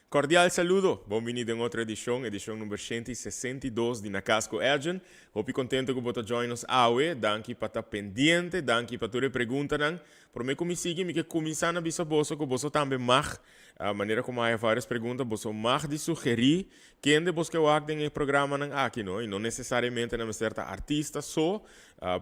Cordial saludo, bon bini den otro edicion, edicion number 162 di Na Cas cu Edjean. Hopi contento cu bo ta join nos awe, danki pa ta pendiente, danki pa tur e preguntanan. Prome cu mi sigui, mi ke cuminsa na bisa boso cu boso tambe mag, manera cu mi haya varios pregunta, boso mag di sugeri kende bos ke wak den e programanan aki, no? Y no necesariamente nan mester ta artista so,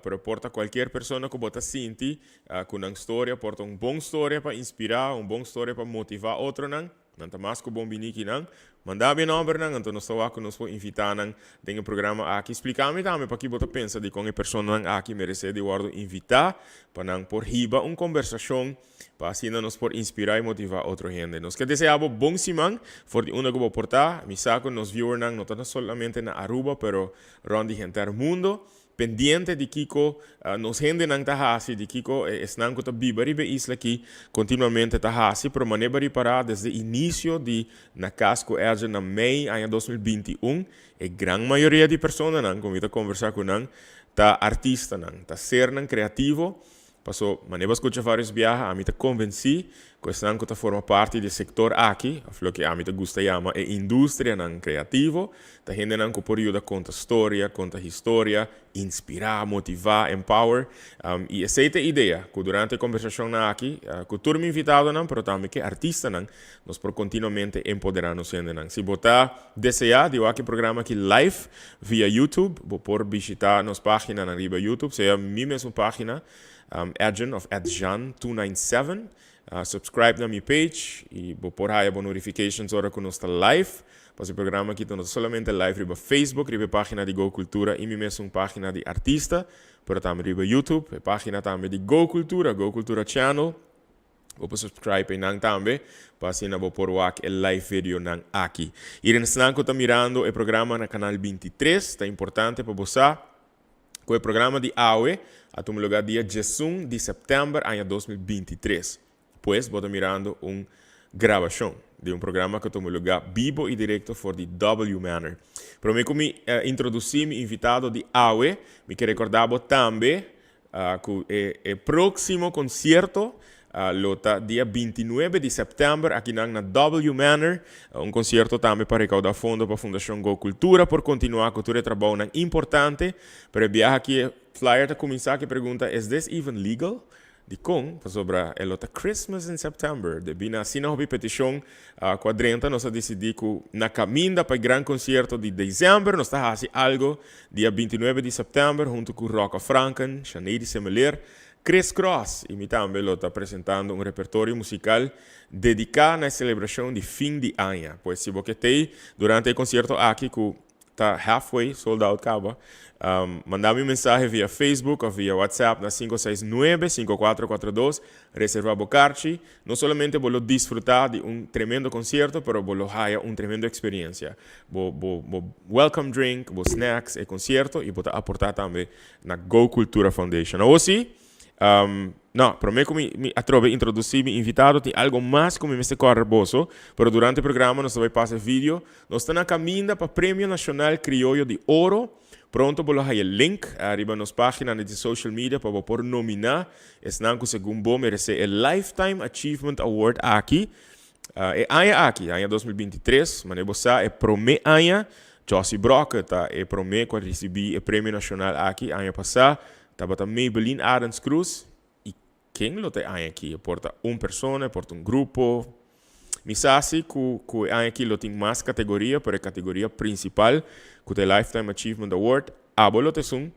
pero por ta cualkier persona cu bo ta sinti cu nan storia por ta un bon storia pa inspira, un bon storia pa motiva otronan. Nan ta mas ku bon bini kinan. Manda mi e nòmbernan, anto nos ta wak ku nos por invitá nan den e programa aki. Splika mi tambe paki bo ta pensa dikon e personanan aki meresé di wòrdu invitá pa nan por hiba un kombersashon pa asina nos por inspirá i motivá otro hende. Nos ke deseá bo bon siman for di unda ku bo por ta. Mi sa ku nos viewernan no ta solamente na Aruba pero rònt di henter mundo. Pendiente di kiko nos hendenan ta hasi, di kiko esnan ku ta biba riba e isla aki kontinuamente ta hasi, pero manera bo a ripará desde inisio di Na Cas ku Edjean na mei aña 2021, e gran mayoria di personanan ku mi ta kombersá ku nan ta artistanan, ta sernan kreativo. Paso, manera bo a skucha vários biaha, ami ta konvensí ku esnan ku ta forma parti di e sektor aki, òf loke ami ta gusta yama e industrianan kreativo, ta hendenan ku por yuda konta storia, konta historia, inspirá, motivá, empower. I esei ta e idea, ku durante e kombersashonnan aki, ku tur mi invitadonan, pero tambe ku e artistanan, nos por kontinuamente empoderá nos hendenan. Si bo ta deseá di wak e programa aki live via YouTube, bo por bishitá nos páginanan riba YouTube, sea mi mesun página, Edjean òf Edjean 297. Subscribe na mi page i bo por haya bo notifications ora ku nos ta live. Pasobra e programa aki ta no ta solamente live riba Facebook, riba e página di Go Cultura i mi mesun página di artista, pero tambe riba YouTube, e página tambe di Go Cultura, Go Cultura Channel. Bo por subscribe einan tambe pa asina bo por wak e live videonan aki. I den esnan ku ta mirando e programa na kanal 23, ta importante pa bo sa ku e programa di awe a tuma lugar dia 11 di sèptèmber aña 2023. Pues bo ta mirando un grabashon di un programa ku a tuma lugar bibo i direkto for di W Manor. Promé ku mi introdusí mi invitado di awe, mi ke rekordá bo tambe Cu e proximo concierto lo ta dia 29 di september akinan na W Manor. Un concierto tambe pa recauda fondo pa Fundacion Go Cultura por continua cu tur e trabounan importante. Pero e biaha aki e flyer ta cuminsa cu e pregunta, Is this even legal? Dicon? Pasobra e lo ta Christmas in September. Debi na asina hopi peticion cu a drenta nos a dicidi cu na caminda pa e gran concierto di december nos ta haci algo Dia 29 di sèptèmber huntu ku Rocco Franken, Shanady Semeleer, Chris Cross i mi tambe lo ta presentando un repertorio musikal dediká na e selebrashon di fin di aña. Pues si bo ke tei durante e konsierto aki ku ta halfway sold out kaba, manda mi un mensahe via Facebook òf via WhatsApp na 569 5442. Reserva bo karchi. No solamente bo lo disfruta di un tremendo concierto, pero bo lo haya un tremendo experiencia. Bo bo bo welcome drink, bo snacks, e concierto y bo ta aporta tambe na Go Cultura Foundation. Awor si, no, prome cu mi mi atrobe introduci mi invitado tin algo mas cu mi mester corre boso, pero durante e programa nos ta bay pasa e video. Nos ta na caminda pa Premio Nacional Crioyo di Oro. Pronto bo lo haya link riba nos paginanan di social media pa bo por nominá esnan ku segun bo meresé e Lifetime Achievement Award aki. E aña aki, aña 2023, manera bo sa e promé aña Jossy Brokke ta e promé ku a risibí e premio nashonal aki. Aña pasá tabata Maybelline Arends Cruz i ken lo ta e aña aki? E por ta un persona, e por ta un grupo. Mi sa si ku ku e aña aki lo tin mas kategoria, pero e kategoria prinsipal ku ta e Lifetime Achievement Award, abo lo ta esun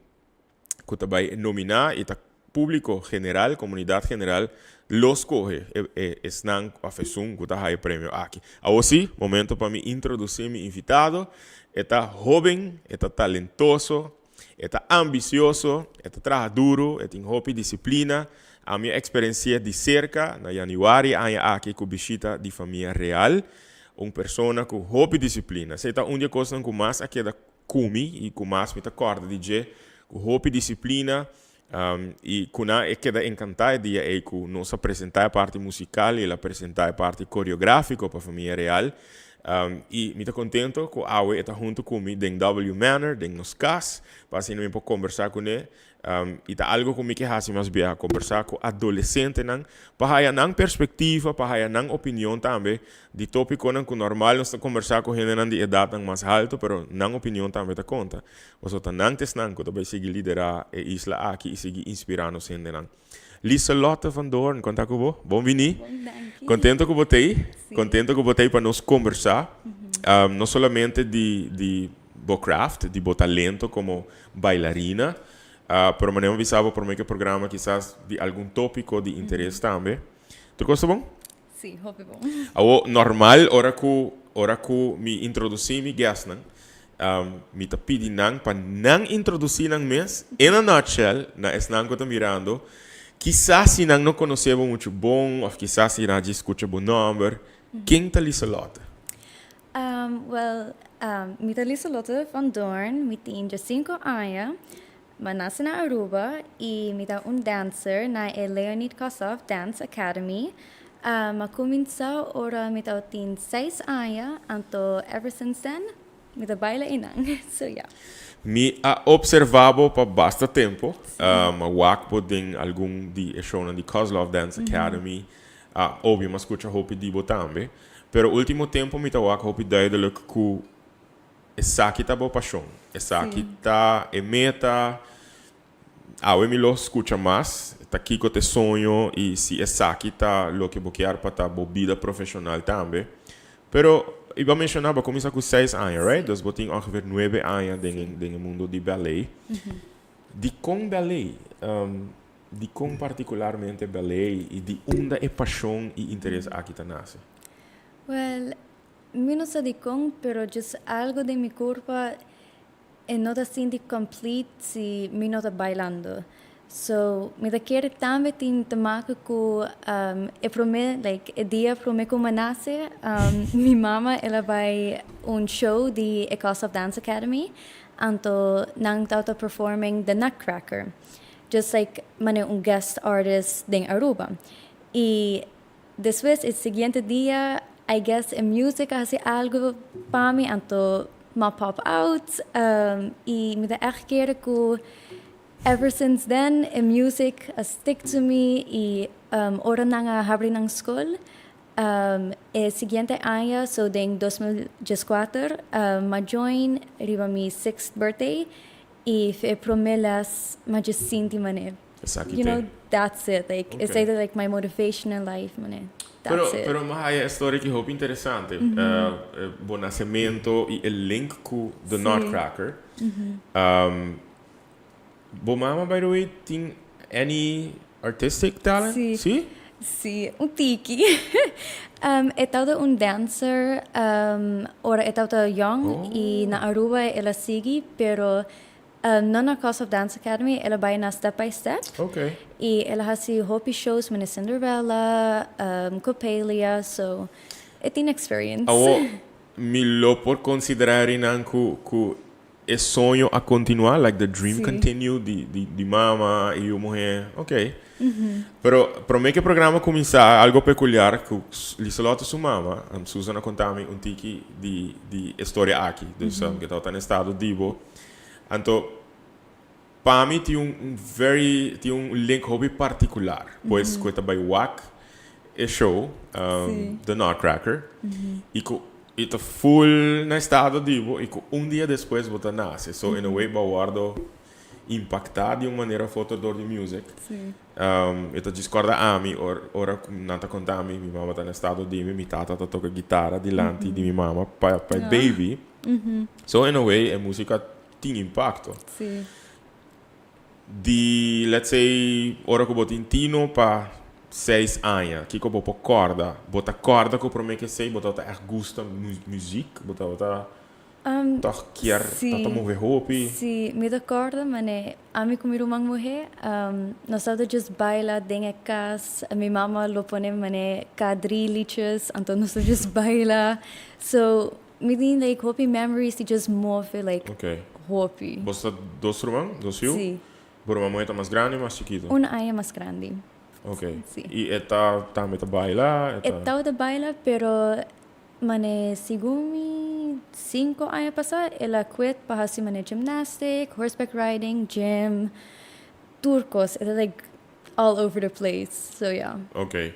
ku ta bai nominá i ta públiko general, komunidat general lo skohe e e esnan òf esun ku ta haña e premio aki. Awor sí, momento pa mi introdusí mi invitado. E ta hóben, e ta talentoso, E ta ambisioso, e ta traha duru, e tin hopi disiplina. Ami a eksperensi'é di serka na yanüari aña aki ku bishita di famia real. Un persona ku hopi disiplina. Esei ta un di e kosnan ku mas a keda ku mi i ku mas mi ta kòrda di dje, ku hopi disiplina i ku nan e keda enkantá e dia ei ku nos a presentá e parti musikal i el a presentá e parti koreográfiko pa famia real. I mi ta kontento ku awe e ta huntu ku mi den W Manor, den nos kas, pa asina mi por kombersá kuné. I ta algo ku mi ke hasi mas biaha, kombersá ku adolesentenan pa haya nan perspektiva, pa haya nan opinion tambe di tópikonan ku normal nos ta kombersá ku hendenan di edatnan mas haltu, pero nan opinion tambe ta konta. Pasobra ta nan ta esnan ku ta bai sigui liderá e isla aki i sigui inspirá nos hendenan. Liselotte van Doorn, kon ta ku bo? Bon bini. Bon, danki. Kontento ku bo t'ei. Sí. Kontento ku bo t'ei pa nos kombersá, no solamente di di bo craft, di bo talento komo bailarina, pero manera mi a bisa bo prome ku e programa kisas di algun tópiko di interes tambe. Tur kos ta bon? Sí, hopi bon. Awor, normal ora ku ora ku mi introdusí mi guestnan, mi ta pidi nan pa nan introdusí nan mes in a nutshell na esnan ku ta mirando. Kisas si nan no konosé bo muchu bon òf kisas si nan a djis skucha bo nòmber, ken ta Liselotte? Well, mi ta Liselotte van Doorn, mi tin diesinco aña, mi a nace na Aruba y mi ta un dancer na e Leonid Kosov Dance Academy. Mi a cuminsa ora mi tabatin seis aña, anto ever since then mi ta baila eynan, so yeah. Mi a observa bo pa basta tempo, mi a wak bo den algun di e shownan di Kozlov Dance Academy, obvio mi a scucha hopi di bo tambe. Pero ultimo tempo mi ta wak hopi duidelijk ku esaki ta bo pashon, esaki ta e meta. Awe mi lo skucha mas ta kiko ta e soño i si esaki ta loke bo kier pa ta bo bida profeshonal tambe. Pero i bo a menshoná bo a kuminsá ku seis aña, right? Dus bo tin ongeveer nuebe aña den e mundo di ballet. Dikon ballet? Dikon partikularmente ballet i di unda e pashon i interes aki ta nase? Well, mi no sa dikon, pero just algo den mi kurpa e no ta sinti complete si mi no ta bailando. So, mi ta kere tambe tin te make ku e prome, like, e dia prome ku mi a nase, mi mama el a bai un show di e Kosov Dance Academy, anto nan tabata performing The Nutcracker. Just like manera un guest artist den Aruba. Y despues e siguiente dia I guess e music a haci algo pa mi anto m'a pop out y mi ta echt kere cu ever since then e music a stick to me y ora nan a habri nan school e siguiente aña so den 2014 m'a join riba mi sixth birthday. Y e prome les m'a just sinti mane. Esaki You te. know, that's it. Like, Okay. Esey ta like my motivation in life, mane. That's Pero, it. pero m'a haya e story aki hopi interesante. Bo nacemento y e link cu The Nutcracker. Bo mama, by the way, tin any artistic talent? Sí. Sí? Sí, un tiki. E tabata un dancer ora e tabata young y na Aruba el a sigui, pero no na Kosov Dance Academy, el a bay na Step by Step. Y el a haci hopi shows manera Cinderella, Coppelia, so e tin experience. Awor, mi lo por considera rinan cu e soño a continua, like the dream continue di di di mama y yu muher, ok. Pero prome ke programa cuminsa algo peculiar cu Liselotte su mama, Susan a conta mi un tiki di di e storia aki, dus ke tabata na estado di bo. Anto pa mi tin un un very tin un link hopi particular, pues cu e ta bay wak e show The Nutcracker y cu e ta full na estado di bo y cu un dia despues bo ta nace. So in a way bo a wordo impacta di un manera of otro door di music. E ta djis corda ami ora cu nan ta conta mi, mi mama ta na estado di mi, mi tata ta toca guitara dilanti di mi mama pa e baby. So in a way e musica tin impacto. Di let's say ora ku bo tin tino pa seis aña, kiko bo por kòrda? Bo ta kòrda ku promé ke esei bo tabata ègt gusta muzik? Bo tabata tòg kier tabata move hopi? Sí, mi ta kòrda manera ami ku mi ruman muhé nos tabata just baila den e kas, mi mama lo pone manera kadrilichis anto nos ta just baila. So mi tin like hopi memories di just move like hopi. Bo ta dos ruman? Dos yu? Sí. Bo ruman muhé ta mas grandi o mas chikitu? Un aña mas grandi. Ok. Sí. I e ta tambe ta baila? E tabata baila pero mane segun mi cinco aña pasa el a quit pa haci mane gymnastic, horseback riding, gym. Tur cos, e ta like all over the place, so yeah. Ok.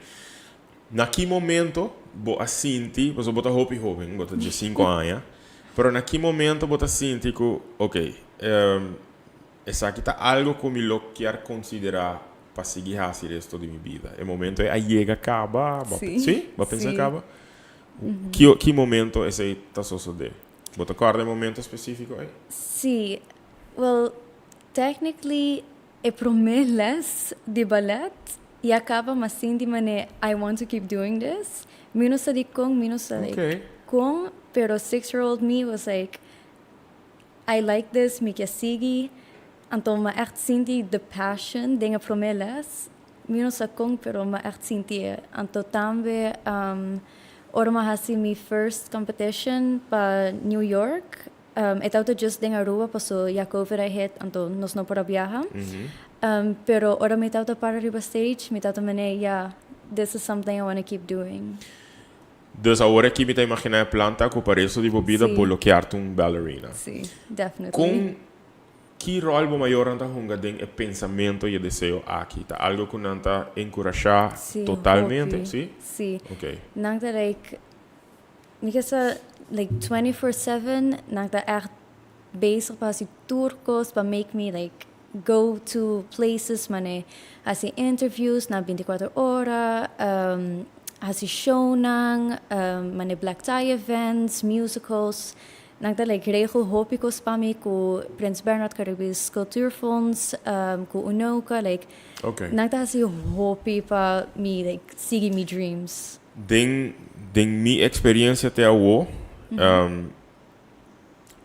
Na ki momento bo a sinti, pasobra bo ta hopi hoben, bo ta 15 aña, pero na ki momento bo ta sinti cu, ok, esaki ta algo cu mi lo kier considera pa sigui haci resto di mi bida? E momento ey a yega caba? Bo a Sí. Sí? Bo a pensa Sí. caba? Ki momento esey ta sosode? Bo ta corda e momento specifico ey? Sí. Well, technically e prome les di ballet ya caba, m'a sinti mane I want to keep doing this. Mi no sa di con, mi no sa like con, pero 6-year-old me was like, "I like this, mi kier sigui." Anto m'a echt sinti the passion den e prome les. Mi no sa con, pero m'a echt sinti e. Anto tambe ora m'a hasi mi first competition pa New York, e tawata just den Aruba, paso ya COVID a hit, anto nos no por a viaha. Pero ora mi tawata para riba stage, mi tawata mane, "Yeah, this is something I want to keep doing." Dus awor aki mi ta imagina e plan ta cu pa resto di bo bida Sí. bo lo kier ta un ballerina. Sí, definitely. Con ki rol bo mayornan ta hunga den e pensamento y e deseo aki? Ta algo cu nan ta encurasha Sí, totalmente? Hopi. Sí? Sí. Ok. Nan ta like, mi ke sa, like 24/7, nan ta echt bezig pa hasi tur cos pa make me like go to places, mane hasi interviews na 24 ora, hasi shownan, mane black tie events, musicals. Nan ta like regel hopi cos pa mi cu Prins Bernhard Caribisch Cultuurfonds, cu Unoca, like nan ta hasi hopi pa mi like sigui mi dreams. Den mi experiencia te awo,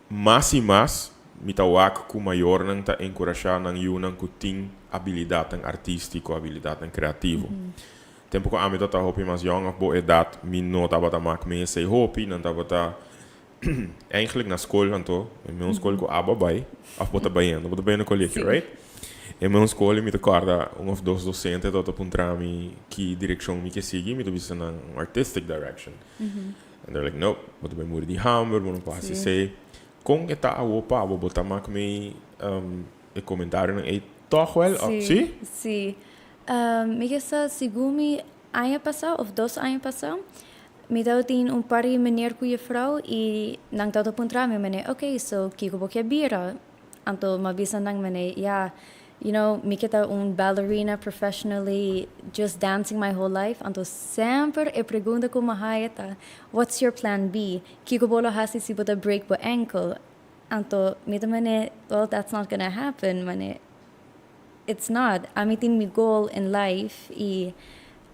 mas y mas mi ta wak cu mayornan ta encurasha nan yiunan cu tin habilidadnan artistico, habilidadnan creativo. Tempo cu ami tata hopi mas jong of bo edad, mi no tabata mak mee esey hopi, nan tabata eigenlijk na school anto, e mesun school cu abo a bay, of bo ta bayendo, bo ta bayendo colegio, Sí. Right? E mesun school mi ta corda un of dos docente tabata puntra mi ki direccion mi ke sigui, mi ta bisa nan artistic direction. And they're like, "No, bo ta bay muri di hamber, bo no por haci esey." Con e ta awo pa bo, bo ta mak mee e comentarionan ey toch wel? Sí. Sí? Sí. Mi ke sa segun mi aña pasa of 2 aña pasa, mi tabatin un par di meneer cu juffrouw y nan tabata puntra mi mane, "Ok, so kiko bo ke bira?" Anto m'a bisa nan mane, "Yeah, mi ke ta un ballerina professionally, just dancing my whole life." Anto semper e pregunta cu m'a haya ta, "What's your plan B? Kiko bo lo hasi si bo ta break bo ankle?" Anto mi ta mane, "Well, that's not gonna happen," mane. It's not. Ami tin mi goal in life y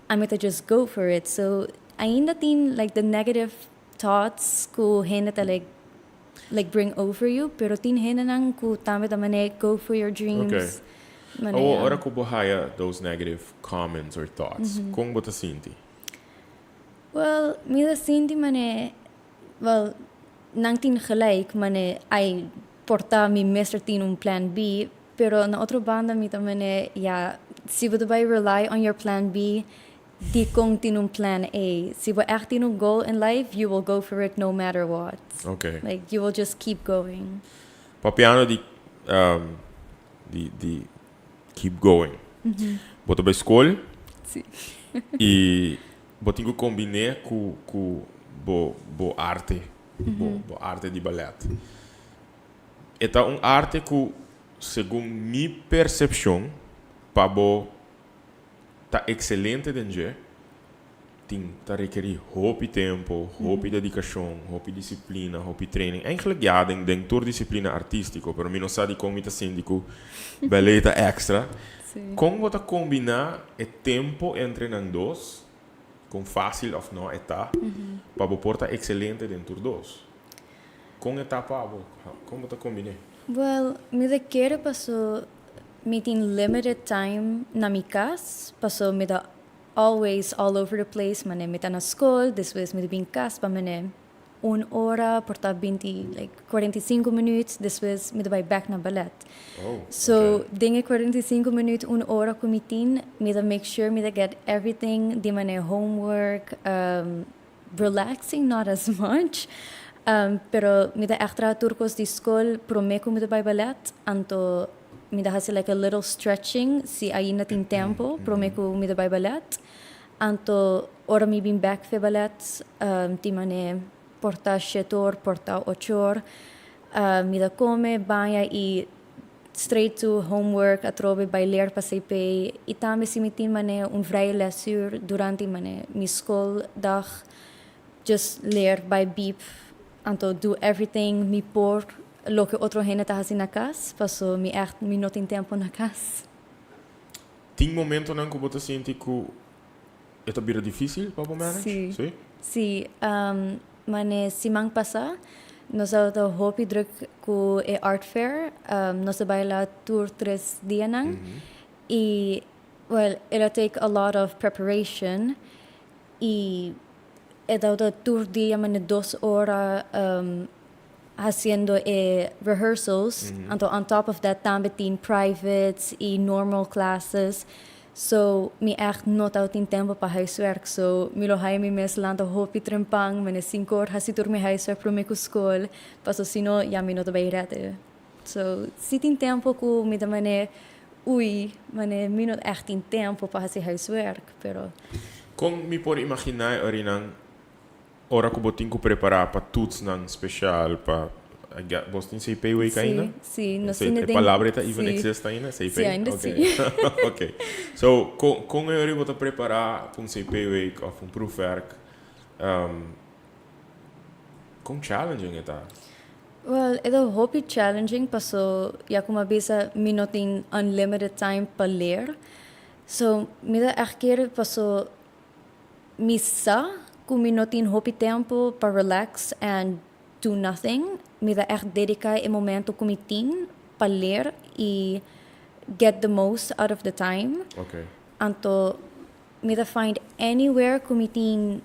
ami ta just go for it. So ainda tin like the negative thoughts cu hende ta like bring over you, pero tin hendenan cu tambe ta mane, "Go for your dreams." Mane, O, yeah. ora cu bo haya those negative comments or thoughts, con bo ta sinti? Well, mi ta sinti mane, well, nan tin gelijk, mane, ay, por ta mi mester tin un plan B, pero na otro banda mi ta mane, ja, si bo ta bay rely on your plan B, di con tin un plan A? Si bo echt tin un goal in life, you will go for it no matter what. Like, you will just keep going. Papiando di keep going. Bo ta bay school y bo tin cu combina cu bo arte, bo arte di ballet. E ta un arte cu, segun mi percepcion, pa bo ta excelente den dje, tin ta requeri hopi tempo, hopi dedicacion, hopi disciplina, hopi training. Eigenlijk ja, den tur disciplina artistico, pero mi no sa di con mi ta sinti cu ballet ta extra. Con bo ta combina e tempo entre nan dos, con facil of no e ta, pa bo por ta excelente den tur dos? Con e ta pa bo, con bo ta combina? Well, mi ta kere paso mi tin limited time na mi cas, paso mi ta always all over the place, mane mi ta na school, despues mi ta bin cas pa mane un ora, por ta 20, like 45 minuut, despues mi ta bay back na ballet. So, den e 45 minuut, un ora cu mi tin, mi ta make sure mi ta get everything, di mane homework, relaxing not as much, pero mi ta echt traha tur cos di school prome cu mi ta bay ballet, anto Mi ta hasi like a little stretching si ainda tin tempo prome ku mi ta bai ballet. Anto ora mi bin bek fe ballet, tin mane por ta 7 or, por ta 8 or. Mi ta come, baña y straight to homework atrobe, bai leer pa CP. Y tambe si mi tin mane un vrije lesuur durante mane mi schooldag, just leer, bai bieb, anto do everything mi por loke otro hende ta hasi na cas, paso mi echt mi no tin tempo na cas. Tin momentonan cu bo ta sinti cu e ta bira dificil pa bo manage? Si. Si? Si, mane siman pasa nos tabata hopi druk cu e art fair, nos a baila tur 3 dianan y, well, it a take a lot of preparation y e tabata tur dia mane 2 ora haciendo e rehearsals. Anto on top of that tambe tin privates y normal classes. So mi echt no tabatin tempo pa huiswerk. So mi lo haya mi mes lanta hopi trempan, mane 5 or, hasi tur mi huiswerk prome cu school. Paso sino ya mi no ta bay red. So si tin tempo cu mi ta mane, ui, mane mi no echt tin tempo pa hasi huiswerk, pero Con mi por imagina orinan ora cu bo tin cu prepara pa toetsnan special pa bo tin CP week ainda? Si, nos tin den palabra ta even si. Exist ainda? CP? Si, ainda si. Ok. So, con e ora bo ta prepara pa un CP week of un proefwerk? Con challenging e ta? Well, e ta hopi challenging paso ya como bisa mi no tin unlimited time pa leer. So, mi ta echt kere, paso mi sa cu mi no tin hopi tempo pa relax and do nothing. Mi ta echt dedica e momento cu mi tin pa leer y get the most out of the time. Anto mi ta find anywhere cu mi tin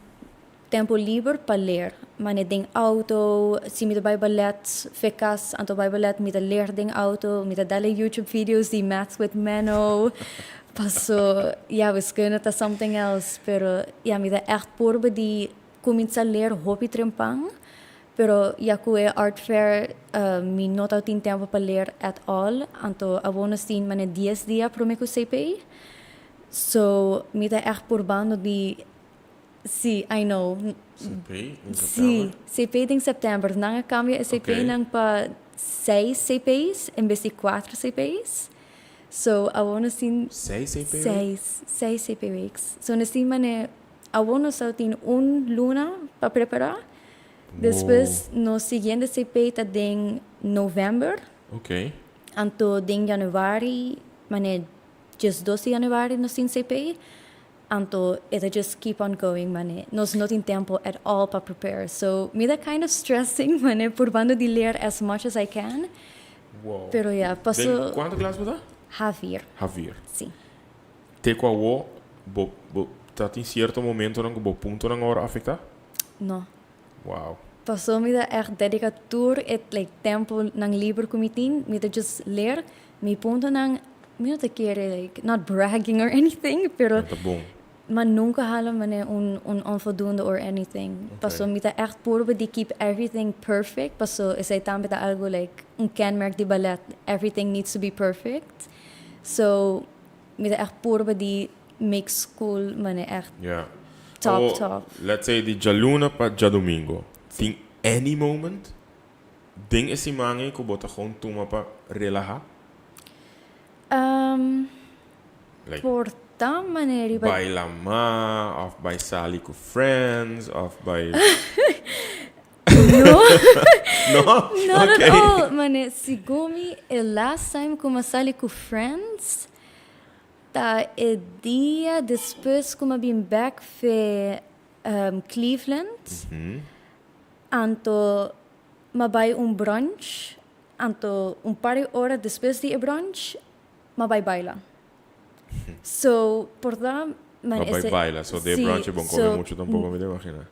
tempo liber pa leer. Mane den auto, si mi ta bai ballet, fe cas, anto bai ballet, mi ta leer den auto, mi ta dale YouTube videos di Maths with Menno. Paso, ja, wiskunde ta something else, pero ja, mi ta echt purba di cuminsa leer hopi trempan, pero ya cu e art fair mi no tin tempo pa leer at all, anto awor nos tin mane 10 dia prome cu CP. So, mi ta echt purbando di. Si, I know. CP in Si, september? CP den september. Nan a cambia e CP nan pa 6 CP's en bes di 4 CP's. So, awor nos tin 6 CP week? 6 CP weeks. So, nos tin mane, awor nos tin un luna pa prepara. Despues, nos siguiente CP ta den november. Anto den januari, mane 12 di januari nos tin CP. Anto it just keep on going, mane. Nos no tin tempo at all pa prepare. So, mi ta kind of stressing, mane, purbando di leer as much as I can. Pero ja, paso Den cuanto klas bo ta? H4. H4. Si. Te cu awo, bo ta tin cierto momentonan cu bo puntonan a afecta? No. Wow. Paso mi ta echt dedica tur e like tempo nan liber cu mi tin, mi ta just leer, mi puntonan, mi no ta kere like not bragging or anything, pero Ta bon. Ma nunca hala mane un onvoldoende or anything. Paso mi ta echt purba di keep everything perfect, paso esey tambe ta algo like un kenmerk di ballet, everything needs to be perfect. So mi ta echt purba di make school mane echt top Oh, top. Let's say di djaluna pa djadumingo. Tin any moment den e siman ei ku bo ta gewoon tuma pa relaha? Like Por ta manera riba bai lama of bai sali ku friends of bai No. No? Not at all. Mane, segun mi, e last time ku m'a sali ku friends ta e dia despues ku m'a bin back fe Cleveland. Anto m'a bai un brunch, anto un par di ora despues di e brunch m'a bai baila. So, por ta man Ma bai baila, so de si, brunch bon come so mucho tampoco, mi ta imagina.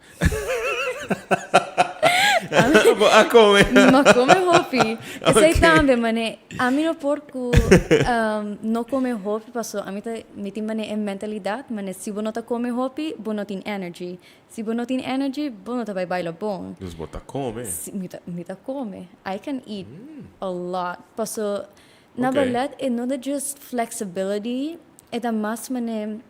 Bo a come. M'a come hopi. Esey tambe, mane, ami no por ku no come hopi, paso ami ta mi tin mane e mentalidad, mane si bo no ta come hopi, bo no tin energy. Si bo no tin energy, bo no ta bai baila bon. Dus bo ta come. Si, mi ta come. I can eat a lot. Paso. Na ballet e no ta just flexibility, e ta mas mane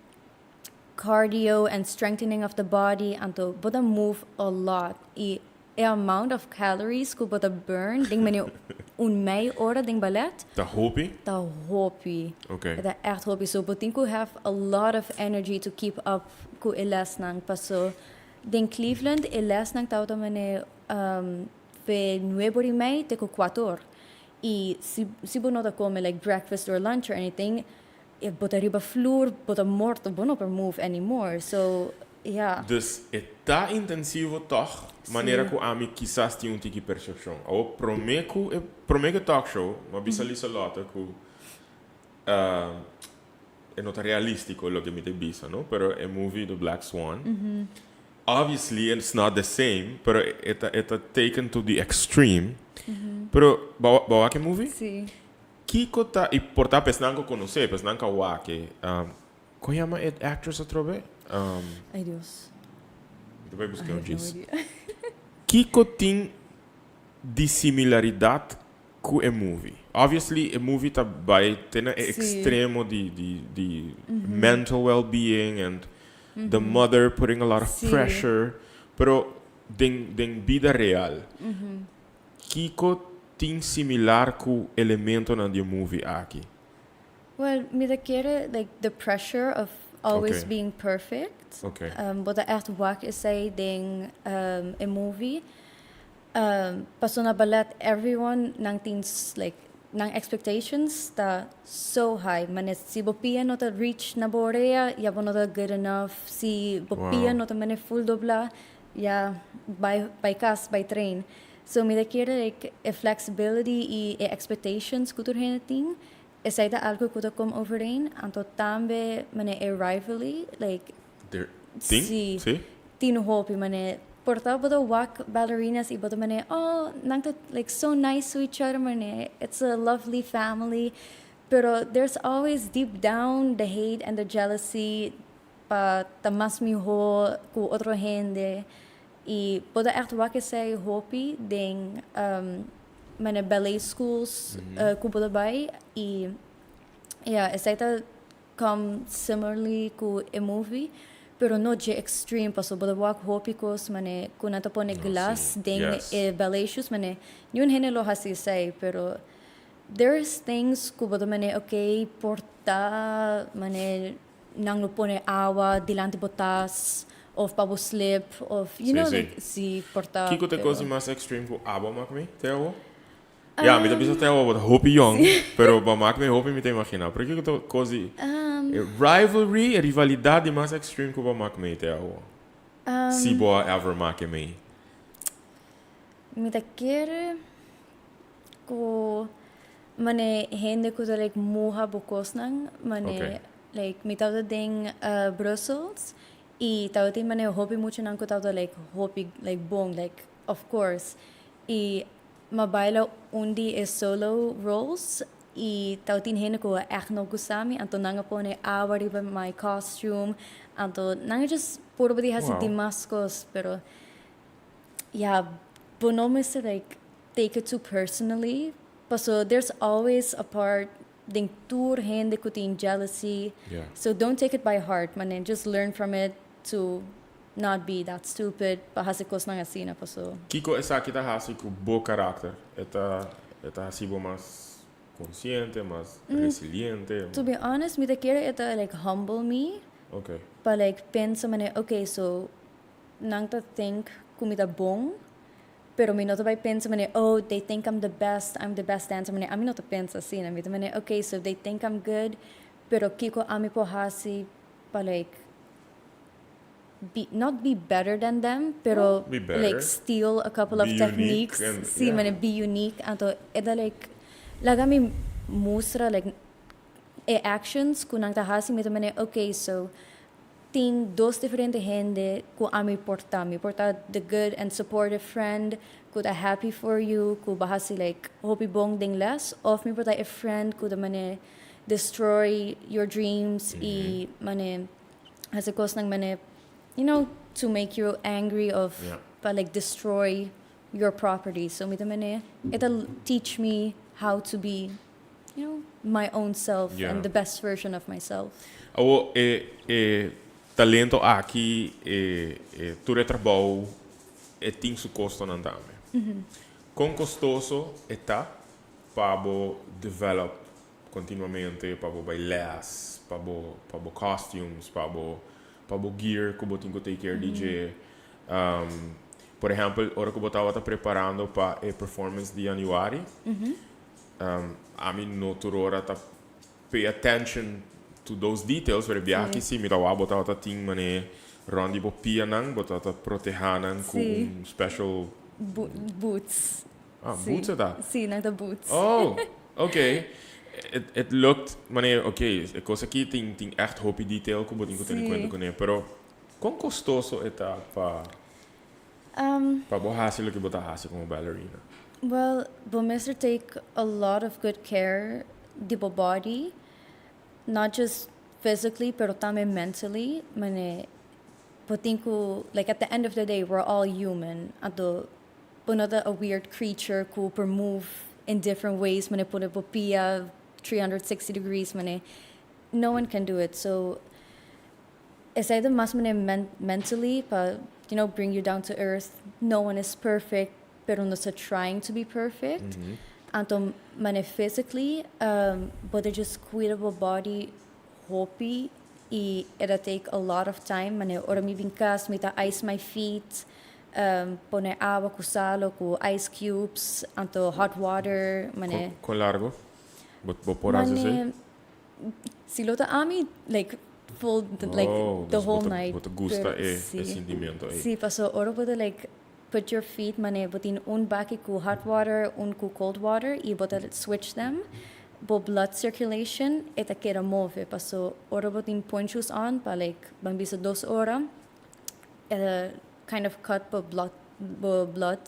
cardio and strengthening of the body, anto bo ta move a lot y e amount of calories cu bo ta burn den mane un mei ora den ballet. Ta hopi? Ta hopi. E ta echt hopi. So bo tin cu have a lot of energy to keep up cu e lesnan, paso den Cleveland e lesnan tabata mane fe nuebe ora y mei te cu cuater or. Y si bo no ta come like breakfast or lunch or anything, bo ta riba vloer, bo ta morto, bo no por move anymore. So, yeah. Dus e ta intensivo toch, manera cu ami kisas tin un tiki percepcion. Awor, prome cu e prome cu e talk show, m'a bisa Liselotte cu e no ta realistico loke mi ta bisa, no? Pero e movie The Black Swan, obviously it's not the same, pero e ta e ta taken to the extreme. Pero bo bo a wak e movie? Sí. Kiko ta y por ta pa esnan cu conoce, pa esnan cu a wak e, con yama e actress atrobe? Ay Dios. Mi ta bay busca un djis. Kiko tin di similaridad cu e movie? Obviously e movie ta bay te na e extremo di di di mental well being and the mother putting a lot of pressure, pero den den bida real kiko tin similar cu elementonan di e movie aki? Well, mi ta kere like the pressure of always being perfect. Bo ta echt wak esey den e movie. Paso na ballet everyone nan tin like nan expectations ta so high. Mane si bo pia no ta reach na bo orea ya bo no ta good enough. Si bo pia no ta mane full dobla ya bai bai cas bai train. So mi ta kere like e flexibility y e expectations cu tur hende tin esey ta algo cu ta come overeen. Anto tambe mane e rivalry like. Tin? Sí. Sí? Tin hopi mane por ta bo ta wak ballerinas y bo ta mane oh nan ta like so nice to each other mane it's a lovely family pero there's always deep down the hate and the jealousy pa ta mas miho cu otro hende y bo ta echt wak esey hopi den mane ballet schools cu bo ta bay y ya esey ta Come similarly cu e movie, pero no dje extreme paso bo ta wak hopi cos mane cu nan ta pone glas den e ballet shoes mane niun hende lo haci esey pero there is things cu bo ta mane ok por ta mane nan lo pone awa dilanti bo tas of pa bo slip of you know like si por ta. Kico ta e cos di mas extreme cu abo a mak mi te awo? Ya, mi ta bisa te awo bo ta hopi yong, pero bo a mak mi hopi mi ta imagina. Pero kiko ta kos di e rivalry, e rivalidad di mas extreme ku bo a mak mei te awo? Si bo a ever make mei. Mi ta kere ku mane hende ku ta like muha bo kosnan, mane like mi tabata den Brussels i tabatin mane hopi muchanan ku tabata like hopi like bon like of course i M'a baila un di e solo roles y tabatin hende cu a echt no gusta mi, anto nan a pone awa riba my costume, anto nan a just purba di haci dimas cos, pero ya, bo no mester like take it too personally, paso there's always a part den tur hende cu tin jealousy, so don't take it by heart, mane just learn from it to not be that stupid pa hasi kosnan asina paso. Kiko esaki ta hasi ku bo karakter? E ta e ta hasi bo mas konsiente, mas resiliente? To be honest mi ta kere e ta like humble me. Pa like pensa manera ok so nan ta think ku mi ta bon pero mi no ta bai pensa manera oh they think I'm the best, I'm the best dancer manera ami no ta pensa asina mi ta manera ok so they think I'm good pero kiko ami por hasi pa like be not be better than them pero Be better. like steal a couple of Be unique techniques and sí yeah. mane be unique anto e ta like laga mi mustra like e actions ku nan ta hasi mi ta mane okay so tin dos diferente hende ku ami por ta mi por ta the good and supportive friend ku ta happy for you ku bo hasi like hopi bon den les of mi por ta e friend ku ta mane destroy your dreams y mane hasi cosnan mane you know to make you angry of pa like destroy your property so mi ta mane e ta teach me how to be you know. my own self and the best version of myself. Awo e talento aki, e tur e trabou, e tin su costonan tambe. Con costoso e ta pa bo develop continuamente, pa bo bay les, pa bo costumes, pa bo gear cu bo tin cu take care di dje? Por ehempel, ora cu bo tawata preparando pa e performance di januari, ami no tur ora ta pay attention to those details, pero biaha si mi tawa bo tawata tin mane rond di bo pianan, bo tawata proteha nan cu un special Boots. Ah, boots ta? Si, nan ta boots. Oh, okay. It looked, mane, okay, e cos aki tin echt hopi detail cu bo tin cu tene cuenta cu ne, pero con costoso e ta pa bo haci loke bo ta haci como ballerina? Well, bo mester take a lot of good care di bo body, not just physically, pero tambe mentally. Mane, bo tin cu, like, at the end of the day, we're all human. Anto, bo no ta a weird creature cu por move in different ways, mane pone bo pia 360 degrees, mane. No one can do it. So, esey ta mas mane mentally pa bring you down to earth. No one is perfect, pero nos ta trying to be perfect. Anto, mane physically, bo ta just cuida bo body hopi y it take a lot of time. Mane ora mi bin cas, mi ta ice my feet, pone awa cu salo, cu ice cubes, anto hot water, mane. Con largo bo por haci esey? Mane, si lo ta ami, like full, like Oh, the dus whole night. Bo ta gusta Pero e si. e sentimento ey. Si, paso ora bo ta like put your feet, mane bo tin un baki cu hot water, un cu cold water y bo ta switch them. Bo blood circulation e ta keda move. Paso ora bo tin pointe shoes on pa like ban bisa 2 ora, e ta kind of cut bo blood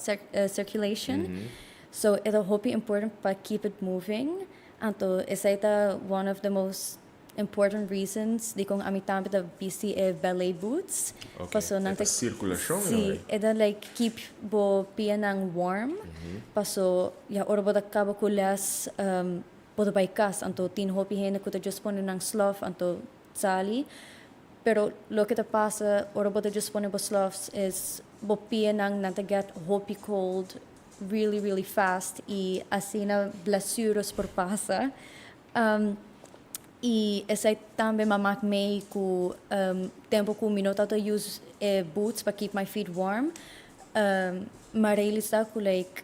circulation. So e ta hopi important pa keep it moving. Anto esey ta one of the most important reasons di con ami tambe ta bisti e ballet boots. Paso nan E ta circulacion, Si, eh? E ta like keep bo pianan warm. Paso ja, ora bo ta caba cu les, bo ta bay cas, anto tin hopi hende cu ta just pone nan slof anto sali. Pero loke ta pasa ora bo ta just pone bo slofs is bo pianan nan ta get hopi cold really, really fast y asina blessures por pasa. Y esey tambe m'a maak mee cu tempo cu mi no tata use boots pa keep my feet warm. M'a realisa cu like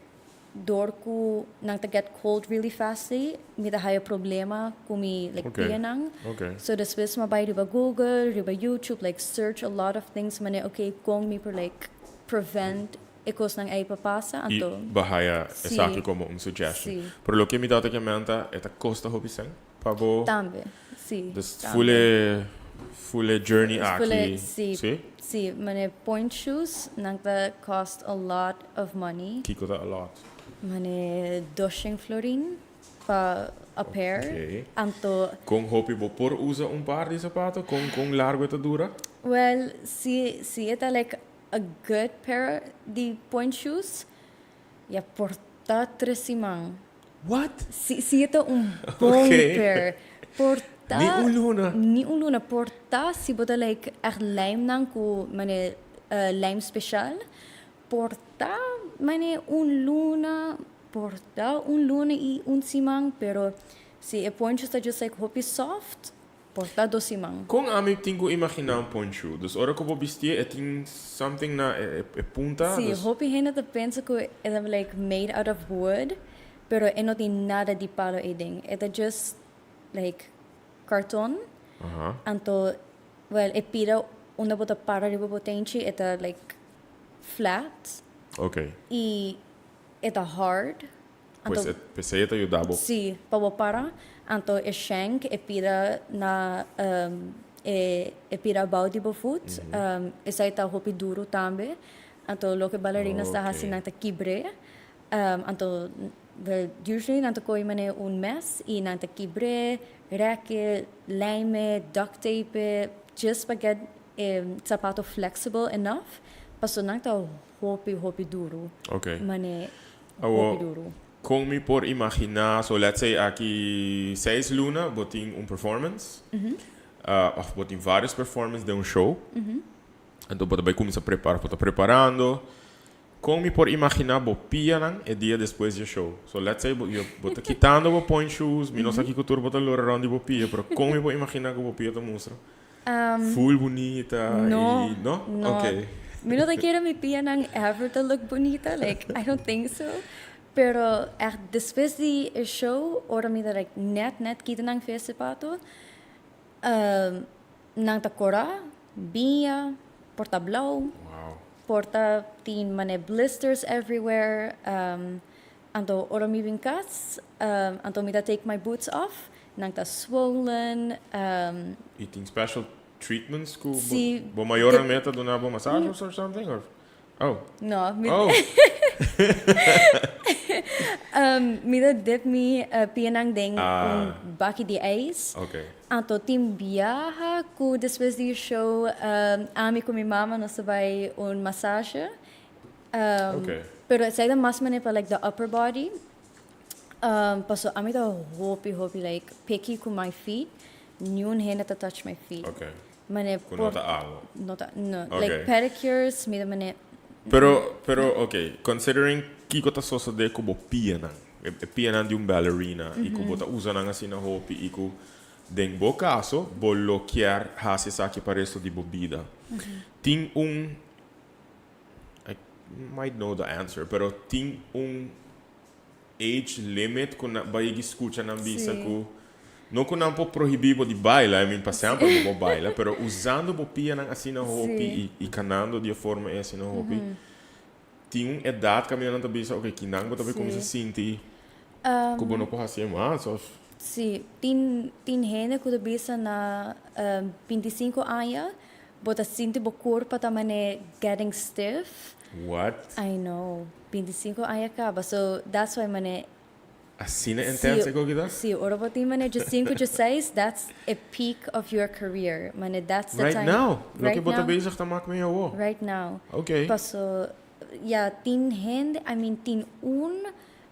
door cu nan ta get cold really fastly, mi ta haya problema cu mi like pianan. So despues m'a bay riba Google, riba YouTube, like search a lot of things mane, okay, con mi por like prevent e cosnan ey pa pasa. Y Anto bo a haya esaki como un suggestion. Pero loke mi tata comenta, e ta costa hopi sen pa bo. Tambe, si. Dus tambe. Full journey aki. Full, si. Si? Si, mane pointe shoes nan ta cost a lot of money. Kiko ta a lot? Mane 200 florin pa a pair. Anto Con hopi bo por usa un par di sapato? Con largo e ta dura? Well, si e ta like a good pair di pointe shoes, ja, por ta 3 siman. What? Si e ta un bon pair. Por ta Ni un luna. Ni un luna. Por ta si bo ta like echt lijm nan cu mane lijm special. Por ta mane un luna, por ta un luna y un siman, pero si e pointe shoes ta just like hopi soft, por ta 2 siman. Con ami tin cu imagina un pointe shoe? Dus ora cu bo bisti, e tin something na e punta? Si, dus hopi hende ta pensa cu e ta like made out of wood, pero e no tin nada di palo ey. E ta just like carton. Anto, well, e pida unda bo ta para riba bo tenchi, e ta like flat y e ta hard. Pues Anto, esey ta yuda bo. Si, pa bo para. Anto e shank, e pida na e pida abou di bo voet. Esey ta hopi duro tambe. Anto loke ballerinas ta hasi, nan ta kibr'e. Anto well, usually nan ta coy mane un mes y nan ta kibr'e, rek e, lijm e, duct tape e, just pa get e sapato flexible enough. Paso nan ta hopi, hopi duro. Mane Awo, hopi duro. Con mi por imagina, so let's say aki 6 luna bo tin un performance, of bo tin varios performance den un show. Anto bo bay cuminsa prepara, bo ta preparando. Con mi por imagina bo pianan e dia despues di show? So let's say bo ta kitando bo pointe shoes, mi no sa kico tur bo ta lora rond di bo pia, pero con mi por imagina cu bo pia ta mustra? Full bunita No, y no? No. Mi no ta kere mi pianan ever to look bunita, like, I don't think so. Pero echt despues di e show, ora mi ta like net net kita nan fo'i sapato, nan ta cora, biña, por ta blauw, por ta tin mane blisters everywhere. Anto ora mi bin cas, anto mi ta take my boots off, nan ta swollen. Y tin special treatments cu Si. bo mayornan mes ta duna bo massage or something? Or? Oh. No, mi mi ta dip mi pianan den un baki di ijs. Anto tin biaha cu despues di show ami cu mi mama nos ta bay un massage. Pero esey ta mas mane pa like the upper body. Paso ami ta hopi hopi like picky cu my feet. Niun hende ta touch my feet. Mane Cu no ta abo. No ta, no. Like pedicures, mi ta mane. Pero ok, considering kico ta sosode cu bo pianan, e pianan di un ballerina y cu bo ta usa nan asina hopi y cu den bo caso bo lo kier haci esaki pa resto di bo bida. Tin un, I might know the answer, pero tin un age limit cu nan bay scucha nan bisa cu no cu nan por prohibi bo di baila, I mean, pa semper bo por baila, pero usando bo pianan asina hopi y canando di e forma e asina hopi, tin un edad caminda nan ta bisa, ok, kinan bo ta bay cuminsa sinti cu bo no por haci mas of? Si, tin hende cu ta bisa na 25 aña bo ta sinti bo curpa ta mane getting stiff. What? I know, 25 aña caba, so that's why mane Asina intense cu ta? Si, ora bo tin mane 5, 6, that's a peak of your career. Mane, that's the Right time. Now? Right Loke bo ta now. bezig ta maak mi awo. Right now. Paso, ja, tin hende, I mean, tin un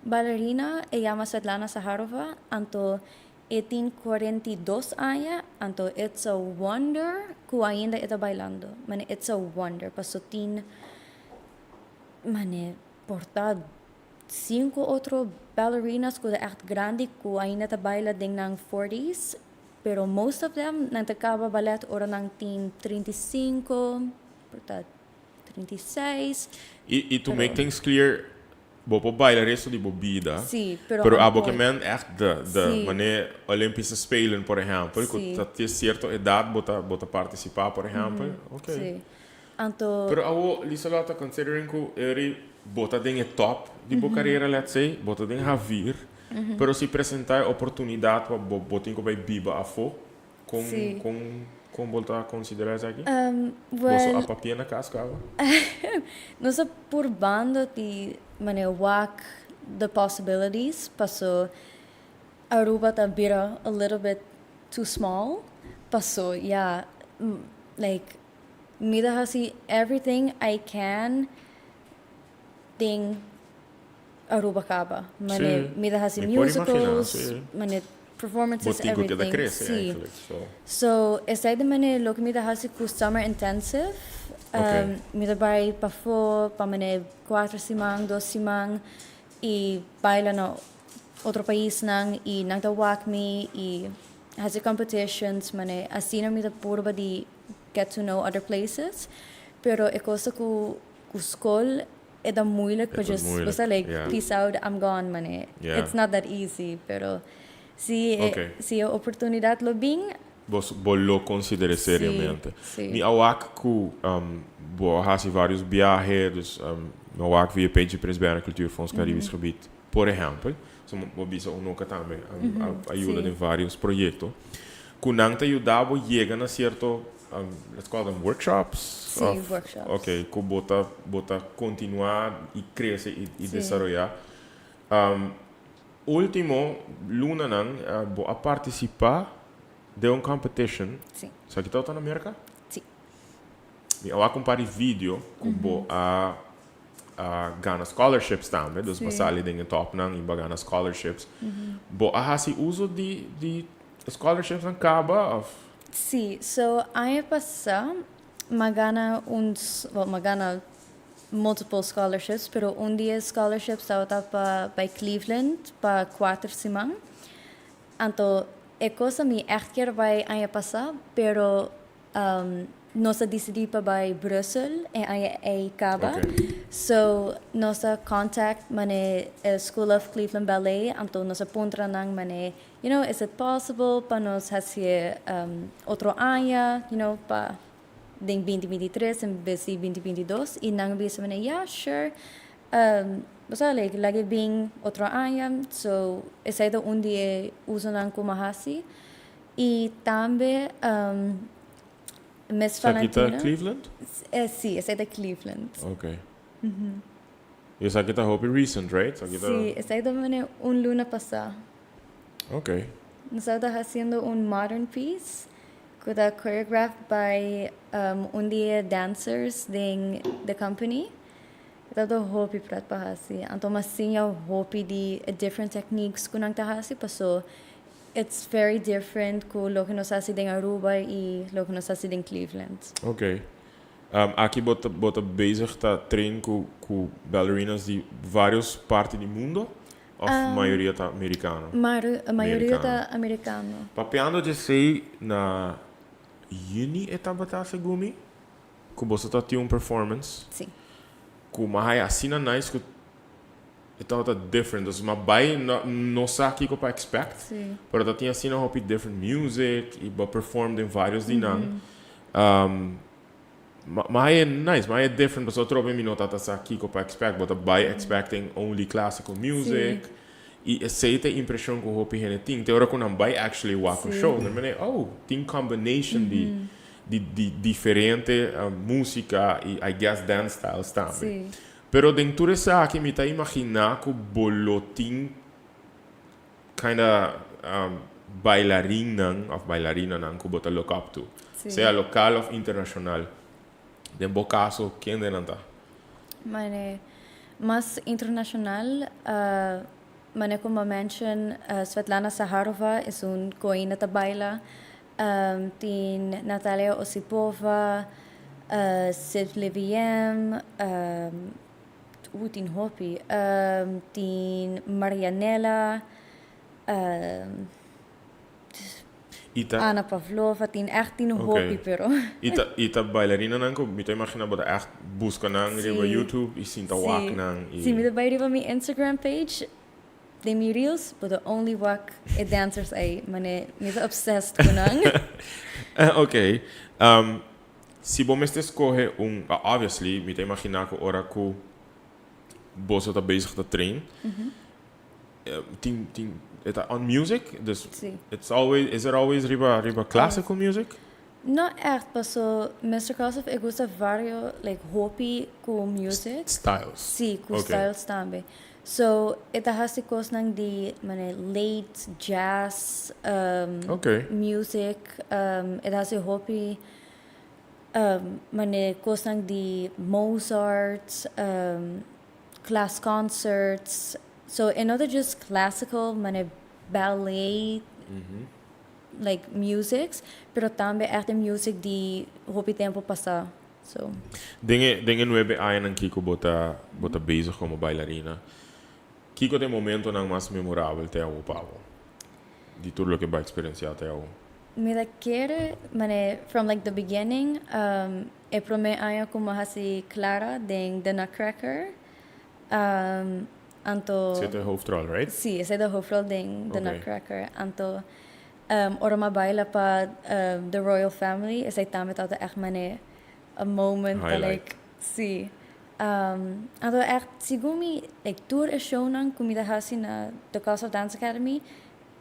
ballerina, e yama Svetlana Saharova, anto e tin 42 aña, anto it's a wonder cu ainda e ta bailando. Mane, it's a wonder. Paso tin, mane, por ta cinco otro ballerinas cu ta echt grandi cu ainda ta baila den nan 40s, pero most of them nan ta caba ballet ora nan tin 35, por ta 36. Y to make things clear, bo por baila resto di bo bida. Si, pero Pero abo amor. ke men echt de mane Olympische Spelen, por ehempel, cu ta tin cierto edad bo ta participa, por ehempel. Ok. Si. Anto Pero awo, Lieselotte, considering cu eri bo ta den e top di bo carera, let's say, bo ta den Javier, pero si presenta e oportunidad pa bo tin cu bay biba afo, con bo ta considera esaki? Boso Well, a papia na cas caba? Nos ta purbando di mane wak the possibilities, paso Aruba ta bira a little bit too small. Paso, yeah, like mi ta hasi everything I can den Aruba caba. Mane mi ta hasi Mi por imagina, musicals, mane performances, Bo tin cu keda everything. crece eigenlijk. So. So, esey ta mane loke mi ta hasi cu summer intensive. Mi ta bay pafo pa mane 4 siman, 2 siman y baila na otro paisnan y nan ta wak mi y hasi competitions, mane asina mi ta purba di get to know other places. Pero e cos cu school e ta moeilijk, Het is just moeilijk, basta like peace out, I'm gone, mane. It's not that easy, pero si si e oportunidad lo bin, Bo lo considera seriamente. Si. Mi a wak cu bo a hasi varios viahe, dus mi a wak via page Prins Bernhard Cultuurfonds Caribisch Gebied, por ehempel. So bo bisa Unoca tambe a yuda den varios proyecto. Cu nan ta yuda bo yega na cierto, let's call them workshops? Si, workshops. Ok, cu bo ta continua y crece y desaroya. Ultimo lunanan, bo a participa den un competition. Si. Esaki ta na America? Si. Mi a wak un par di video cu bo a a gana scholarships tambe, dus bo a sali den e topnan y bo a gana scholarships. Bo a haci uso di scholarships nan caba of? Si, so aña pasa m'a gana un, well, m'a gana multiple scholarships, pero un di e scholarships tabata pa bay Cleveland pa 4 siman. Anto e cosa mi echt kier bay aña pasa, pero nos a dicidi pa bay Brussel e aña ey caba. So nos a contact mane e School of Cleveland Ballet, anto nos a puntra nan mane, is it possible pa nos haci otro aña, pa den 2023 en bes di 2022, y nan a bisa mane, "Yeah, sure. O sea, like, lag'e bin otro aña." So esey ta un di e usonan cu m'a haci. Y tambe Miss Esaki ta Valentina. Cleveland? Si, esey ta Cleveland. Ok. Y esaki ta hopi recent, right? Esaki ta. Si, esey ta mane un luna pasa. Nos ta haciendo un modern piece cu ta choreographed by un di e dancers den the company. Ta hopi pret pa haci. Anto m'a siña hopi di different techniques cu nan ta haci, paso it's very different cu loke nos haci den Aruba y loke nos haci den Cleveland. Ok. Aki bo ta bezig ta train cu ballerinas di varios parti di mundo? Of mayoria ta Americano? Mayoria ta Americano. Papiando di esey, na juni e tabata, segun mi, cu bo tin un performance. Si. Cu m'a haya asina nice cu e tabata different. Dus m'a bay no sa kico pa expect. Pero tatin asina hopi different music y bo perform den varios di nan. Ma e nice, ma e different. Paso trobe mi no tata sa kico pa expect. Bo ta bay expecting only classical music. Y esey ta impresion cu hopi hende tin. Te ora cu nan bay actually wak un show, nan mene, "Oh, tin combination di diferente musica y, I guess, dance styles tambe." Pero den tur esaki mi ta imagina cu bo lo tin kinda bailarinnan of bailarinanan cu bo ta look up to. Sea local of internacional. Den bo caso, ken nan ta? Mane, mas internacional, mane como mention, Svetlana Saharova ta un cu ainda ta baila. Tin Natalia Osipova, Sid Leviem, tin hopi, tin Marianela, Ana Pavlova, tin echt tin hopi, pero. E ta bailarinanan cu mi ta imagina bo ta echt busca nan riba YouTube y sinta wak nan y Si, mi ta bay riba mi Instagram page, den mi reels, bo ta only wak e dancers ey, mane, mi ta obsessed cu nan. Ok. Si bo mester scoge un, obviously, mi ta imagina cu ora cu bo ta bezig ta train, tin, ta on music, dus is it always riba classical music? No echt, paso Mr. Kosov e gusta vario, like, hopi cu music. Styles. Si, cu styles tambe. So, e ta hasi cosnan di mane late jazz music, e ta hasi hopi mane cosnan di Mozart, class concerts. So, e no ta just classical, mane ballet, like musics, pero tambe echt music di hopi tempo pasa. So, Den e 9 añanan cu bo ta bezig como bailarina, kico ta e momentonan mas memorabel te awo pa bo? Di tur loke bo a experiencia te awo. Mi ta kere, mane, from like the beginning, e prome aña cu m'a hasi Clara den The Nutcracker. Anto Esey ta e hoofdrol, right? Si, esey ta e hoofdrol den The Nutcracker. Anto, ora m'a baila pa the Royal Family, esey tambe tabata echt mane a moment pa Highlight. Like, si. Anto echt, segun mi, like, tur e shownan cu mi ta hasi na The Cost of Dance Academy,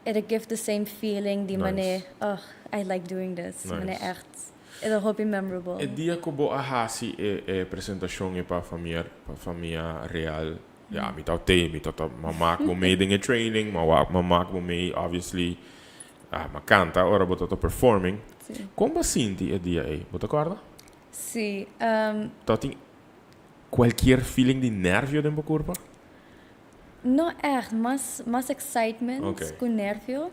it give the same feeling di mane, "Oh, I like doing this." Nice. Mane echt, it'll hopi memorable. E dia cu bo a hasi e presentacion e pa famia real, ja, mi ta te, mi ta m'a wak bo mee den e training, m'a wak bo mee, obviously, ah, m'a canta, ora bo ta performing. Si. Con bo a sinti e dia ey? Bo ta corda? Si. Ta tin. Cualkier feeling di nervio den bo curpa? No echt, mas excitement cu nervio.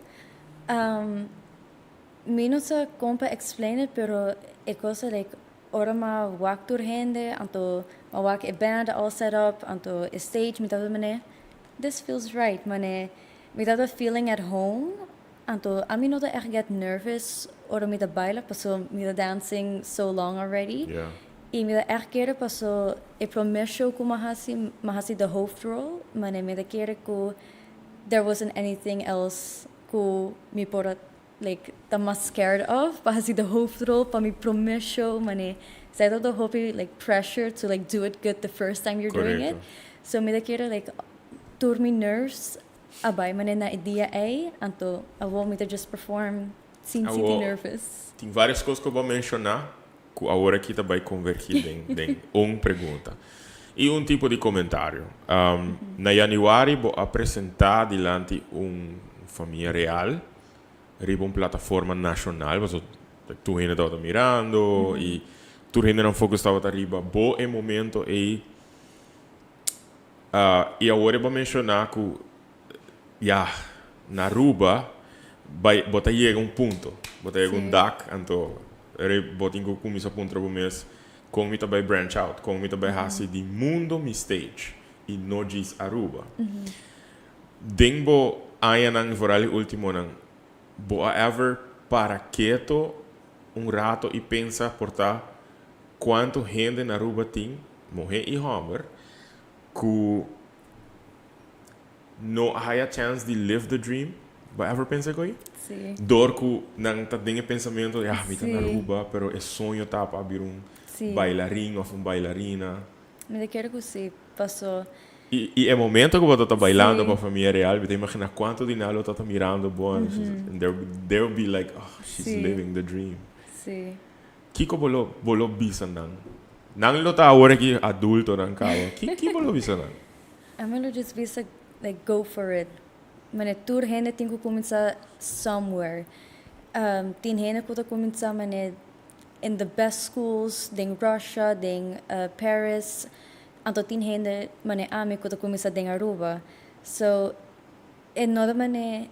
Mi no sa con pa explain it, pero e cos like ora m'a wak tur hende, anto m'a wak e band all set up, anto e stage, mi tabata mane, "This feels right," mane mi tabata feeling at home. Anto ami no ta echt get nervous ora mi ta baila, paso mi ta dancing so long already. Y mi ta echt kere paso e prome show cu m'a hasi, m'a hasi de hoofdrol, mane mi ta kere cu there wasn't anything else cu mi por a like ta mas scared of pa hasi de hoofdrol pa mi prome show. Mane esey ta hopi like pressure to like do it good the first time you're doing it. So mi ta kere like tur mi nerves a bay mane na e dia ey, anto awor mi ta just perform sin sinti nervous. Tin varios cos cu bo a menciona cu awor aki ta bay convergi den un pregunta y un tipo di comentario. Na januari bo a presenta dilanti un famia real riba un plataforma nacional, pasobra tur hende tabata mirando y tur hende nan focus tabata riba bo e momento ey. Y awor e bo menciona cu ya na Aruba bay bo ta yega un punto, bo ta yega un dak, anto bo tin cu cuminsa puntra bo mes con mi ta bay branch out, con mi ta bay haci di mundo mi stage y no djis Aruba. Den bo añanan y vooral e ultimonan, bo a ever para keto un rato y pensa por ta cuanto hende na Aruba tin, muhe y homber, cu no a haya chance di live the dream? Bo ever pensa cu ei? Si. Door cu nan ta den e pensamento, ya, mi ta na Aruba, pero e soño ta pa bira un bailarin of un bailarina. Mi ta kere cu si, paso. Y e momento cu bo ta bailando pa famia real, mi ta imagina cuanto di nan lo ta mirando bo and they will be like, "Oh, she's living the dream." Kico bo lo bisa nan? Nan lo ta awor aki adultonan caba. Ki bo lo bisa nan? Ami lo just bisa like, go for it. Mane tur hende tin cu cuminsa somewhere. Tin hende cu ta cuminsa mane in the best schools, den Russia, den Paris. Anto tin hende mane ami cu ta cuminsa den Aruba. So, e no ta mane,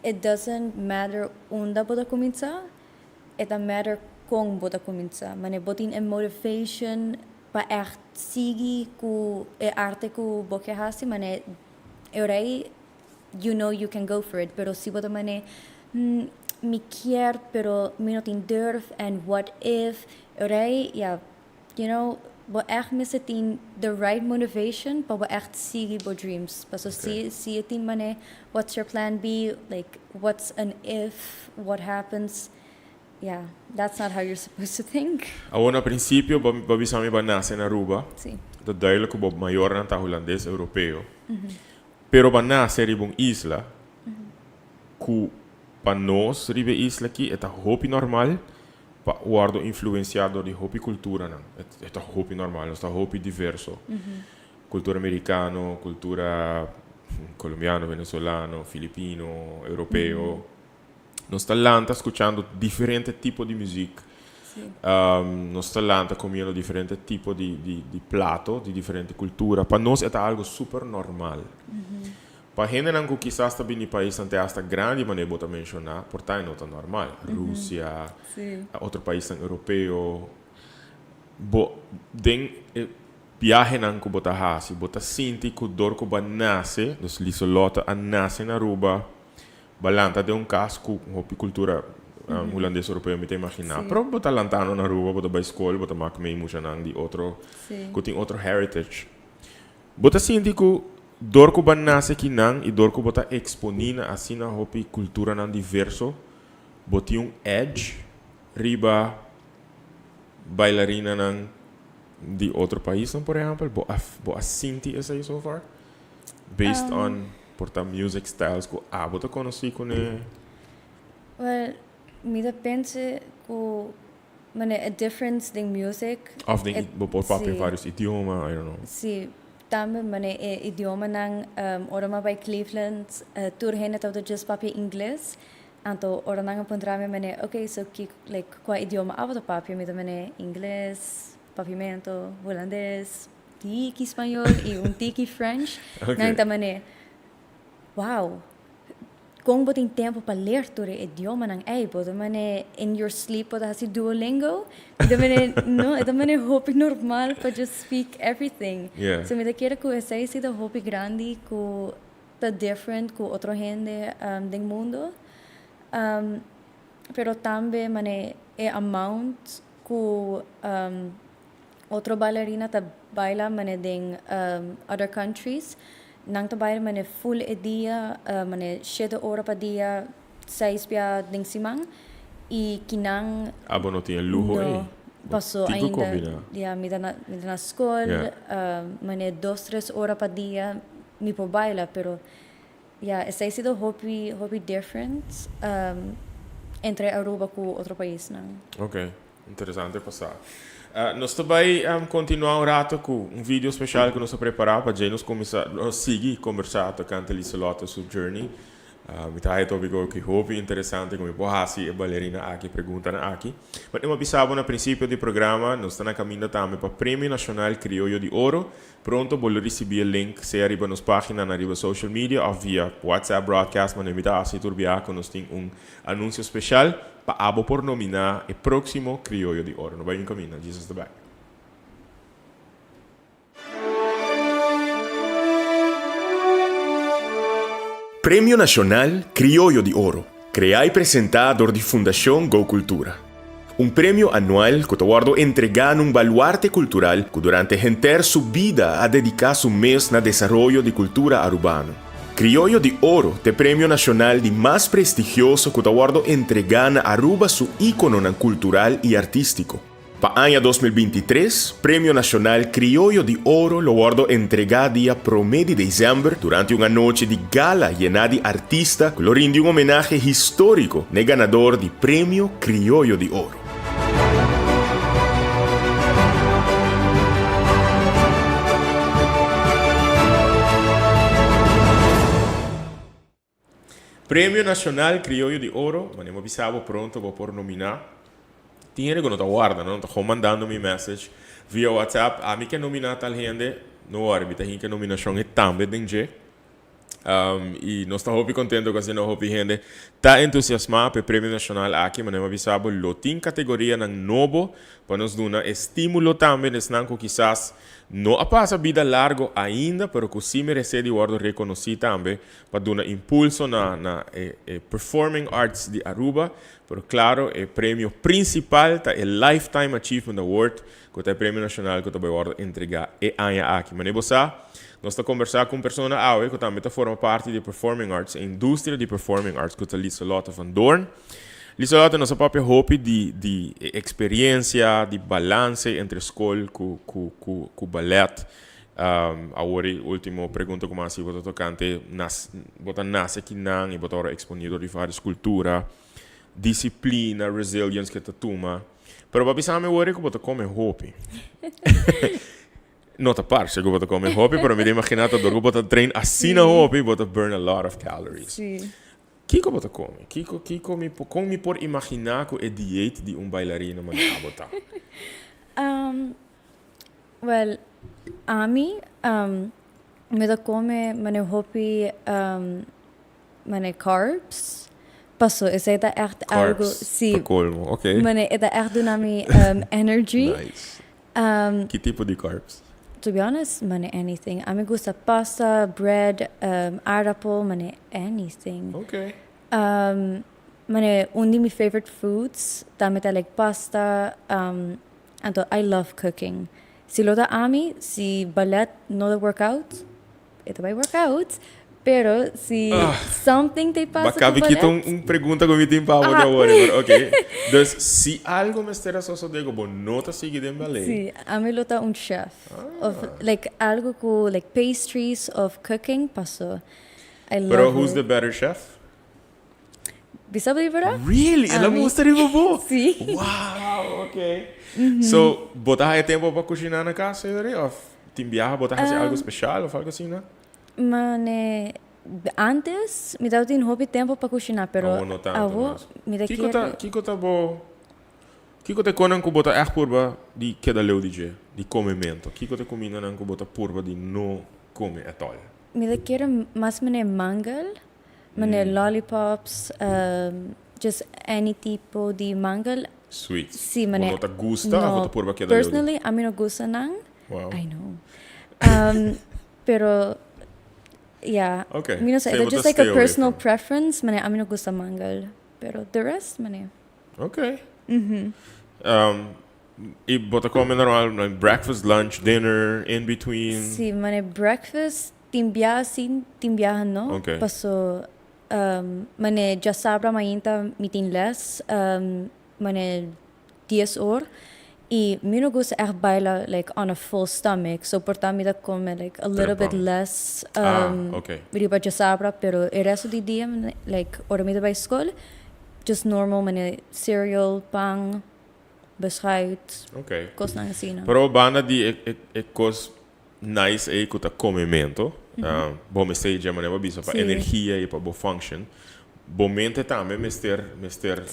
it doesn't matter unda bo ta cuminsa, e ta matter con bo ta cuminsa. Mane bo tin e motivation pa echt sigui cu e arte cu bo ke hasi, mane e ora ey you know you can go for it. Pero si bo ta mane, mi kier pero mi no tin durf and what if, e ora ey ya, bo echt mester tin the right motivation pa bo echt sigui bo dreams. Paso si e tin mane, what's your plan B, like what's an if, what happens, yeah, that's not how you're supposed to think. Awor, na principio, bo bisa mi b'a nace na Aruba. Si. Ta duidelijk cu bo mayornan ta Hulandes europeo. Pero b'a nace riba un isla cu pa nos riba e isla aki e ta hopi normal pa wordo influencia door di hopi culturanan. E ta hopi normal, nos ta hopi diverso. Cultura americano, cultura colombiano, venezolano, filipino, europeo. Nos ta lanta scuchando diferente tipo di muziek. Nos ta lanta comiendo diferente tipo di plato, di diferente cultura. Pa nos e ta algo super normal. Pa hendenan cu kisas ta bin di paisnan te hasta grandi, manera bo ta menciona, por ta no ta normal. Rusia, otro paisnan europeo. Bo, den e viahenan cu bo ta hasi, bo ta sinti cu door cu b'a nace, dus Liselotte a nace na Aruba, b'a lanta den un cas cu hopi cultura Hulandes europeo, mi ta imagina. Pero bo ta lantando na Aruba, bo ta bay school, bo ta maak mee muchanan di otro, cu tin otro heritage. Bo ta sinti cu door cu b'a nace akinan y door cu bo ta exponi na asina hopi culturanan diverso, bo tin un edge riba bailarinanan di otro paisnan, por ehempel? Bo a sinti esey so far? Based on por ta music styles cu abo ta conoci cune? Well, mi ta pensa cu mane a difference den music. Of den bo por papia varios idioma, I don't know. Si, tambe mane e idiomanan, ora mi a bay Cleveland, tur hende tabata just papia Ingles. Anto ora nan a puntra mi mane, "Okay, so ki, like, cua idioma abo ta papia?" Mi ta mane Ingles, Papiamento, Hulandes. tiki spañol y un tiki French. Okay. Nan ta mane, wow, con bo tin tempo pa leer tur e idiomanan ey? Bo ta mane in your sleep bo ta haci Duolingo? Mi ta mane, no, e ta mane hopi normal pa just speak everything. Yeah. So mi ta kere cu esey si ta hopi grandi cu ta different cu otro hende den mundo. Pero tambe mane e amount cu otro bailarina ta baila mane den other countries, nan ta baila mane full e dia, mane shete ora pa dia, seis bia den siman, y kinan. Abo no tin e luho ey? No, paso Tin cu ainda, combina. ya, mi ta na, mi ta na school, mane dos tres ora pa dia mi por baila, pero Ya, esei sido hopi, hopi different entre Aruba cu otro paisnan. Ok, interesante pa sa. Nos ta bai continua un rato cu un video special cu nos a prepara pa djei nos cuminsa, nos sigui conversa tocante Liselotte su journey. Mi ta haya topico aki hopi interesante cu mi por haci e balerina aki preguntanan aki. But mi a bisa bo na principio di programa nos ta na caminda tambe pa Premio Nacional Crioyo di Oro. Pronto bo lo ricibi e link sea riba nos paginanan riba social media of via WhatsApp broadcast manera mi ta haci tur biaha cu nos tin un anuncio special pa abo por nomina e proximo Crioyo di Oro. No bay un caminda, Jesus ta back. Premio Nacional Crioyo di Oro, crea y presenta dor di Fundacion Go Cultura. Un premio anual cu ta wordo entrega na un baluarte cultural cu durante henter su bida a dedica su mes na desaroyo di cultura Arubano. Crioyo di Oro t'e premio nacional di mas prestigioso cu ta wordo entrega na Aruba su icononan cultural y artistico. Pa aña 2023, Premio Nacional Crioyo di Oro lo wordo entrega dia prome di december durante un anochi di gala yena di artista cu lo rindi un homenahe historico n'e ganador di Premio Crioyo di Oro. Premio Nacional Crioyo di Oro, manera bo bisa bo pronto bo por nomina. Tin hende cu no ta warda, no ta gewoon mandando mi message via WhatsApp, ami ke nomina tal hende, no worry, mi ta hinca nominacion e tambe den dje. Y nos ta hopi contento cu asina hopi hende ta entusiasma pa e Premio Nacional aki, manera bo bisa bo lo tin categorianan nobo pa nos duna estimulo tambe na esnan cu kisas no a pasa bida largo ainda, pero cu si merece di wordo reconoci tambe pa duna impulso na na e e performing arts di Aruba, pero claro e premio principal ta e Lifetime Achievement Award cu ta e premio nacional cu ta bay wordo entrega e aña aki. Manera bo sa, nos ta conversa cu un persona awe cu tambe ta forma parti di performing arts, e industria di performing arts cu ta Liselotte van Doorn. Liselotte, nos a papia hopi di di e experiencia, di balance entre scol cu cu cu cu ballet. Awor e ultimo pregunta ku mi a hasi bo ta tokante nas bo ta nase kinan i bo ta ora eksponí dor di vários kultura, disiplina, resilience ke ta tuma. Pero bo a bisa mi awor ku bo ta kome hopi. No ta parse ku bo ta kome hopi, pero mi ta imaginá ta dor ku bo ta train asina hopi bo ta burn a lot of calories. Kiko bo ta kome? Kiko kiko mi por kon mi por imaginá ku e dieet di un bailarina manera abo ta? Wel, ami mi ta come mane hopi mane carbs, paso esei ta echt algo, Carbs, si, pa colmo, ok. mane e ta echt duna mi energy. Nice. Ki tipo di carbs? To be honest, mane anything. Ami gusta pasta, bread, aardappel, mane anything. Ok. Mane un di mi favorite foods tambe ta like pasta, Anto I love cooking. Si lo ta ami, si ballet no ta work out, e ta bai work out, pero si something ta pasa cu Bakabi ballet. kita un pregunta cu mi tin pa bo di awor, pero ok. Dus si algo mester a sosode cu bo no ta sigui den ballet. Si, ami lo ta un chef. Of like algo cu like pastries of cooking, paso I love it. Pero who's the better chef? Bisa bo di verdad? Really? El a mustra riba bo? Sí. Wow, ok. So, bo ta haya tempo pa cushina na cas, Hillary? Of tin biaha bo ta haci algo special of algo asina? Mane, antes mi tabatin hopi tempo pa cushina, pero Awo no tanto awo mas. mi ta Kico ta, kier. kico ta bo. Kiko ta e kosnan ku bo ta ègt purba di keda leu di dje, di komementu? Kiko ta e kumindanan ku bo ta purba di no kome at all? Mi ta kere mas manera mangel, manera lollipops, just any tipo di mangel. Sweets. Si, manera. Bo no ta gusta of bo ta purba keda leu di? Personally, ami no gusta nan. Wow. I know. Pero, yeah. Okay. Mi no sa, So it's bo ta just like a stay away personal from. preference, manera ami no gusta mangel. Pero the rest, manera. Ok. Y bo ta come normal like breakfast, lunch, dinner, in between? Si, mane breakfast tin biaha si, tin biaha no. Ok. Paso mane djasabra mainta mi tin les, mane 10 or. Y mi no gusta echt baila like on a full stomach. So por ta mi ta come like a little bit Trempan. Less riba djasabra, pero e resto di dia, like ora mi ta bay school, just normal mane cereal, pan, beschuit, cosnan asina. Pero banda di e cos nice ey cu ta comemento, bo mester dje manera bo bisa pa energia y pa bo function. Bo mente tambe mester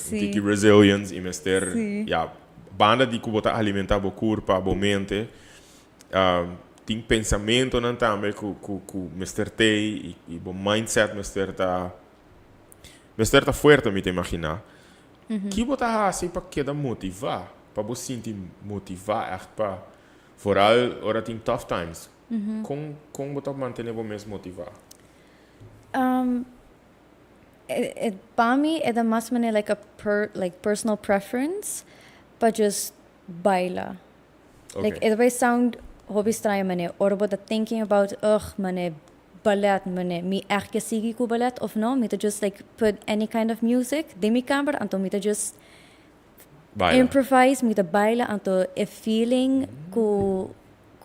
tiki resilience y mester, ya, banda di cu bo ta alimenta bo curpa, bo mente, tin pensamentonan tambe cu mester tey y bo mindset mester ta fuerte, mi ta imagina. Ki bo ta haci pa keda motiva, pa bo sinti motiva echt pa vooral ora tin tough times? Con bo ta mantene bo mes motiva? Pa mi e ta mas manera like a like personal preference pa just baila. Like e ta bay sound hopi straño manera ora bo ta thinking about, ugh, mane ballet, mane mi echt ke sigui cu ballet of no, mi ta just like put any kind of music den mi camber, anto mi ta just Baila. Improvise, mi ta baila, anto e feeling cu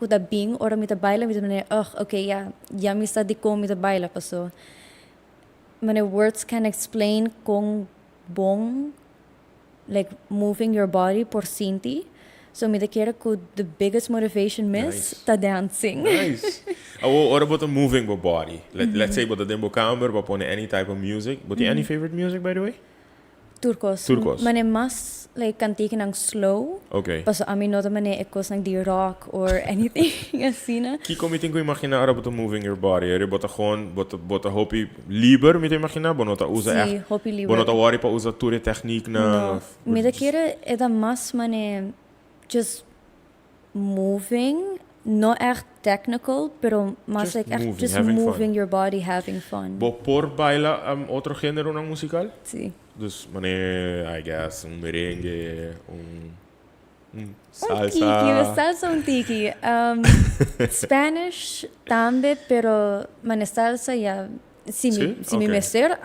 ta bin ora mi ta baila, mi ta manera, ugh, okay, ya, ya mi sa dicon mi ta baila, paso mane words can explain con bon like moving your body por sinti. So mi ta kere cu the biggest motivation mes ta dancing. Nice. Awo, ora bo ta moving bo body. Let's say bo ta den bo kamer, bo pone any type of music. Bo tin any favorite music, by the way? Tur cos. Tur cos. Mane mas like canticanan slow. Paso ami no ta mane e cosnan di rock or anything asina. Kiko mi tin cu imagina ora bo ta moving your body? Ora bo ta gewoon, bo ta hopi liber, mi ta imagina? Bo no ta usa Si, echt, hopi liber. bo no ta worry pa usa tur e technieknan No. of Mi ta kere e ta mas mane just moving, no echt technical, pero mas Just like echt moving, just having fun. Moving your body, having fun. Bo por baila otro generonan musical? Si. Dus mane, I guess, un merengue, un Un salsa. tiki, salsa un tiki. Spanish tambe, pero mane salsa ya, si mi, Si? si mi mester,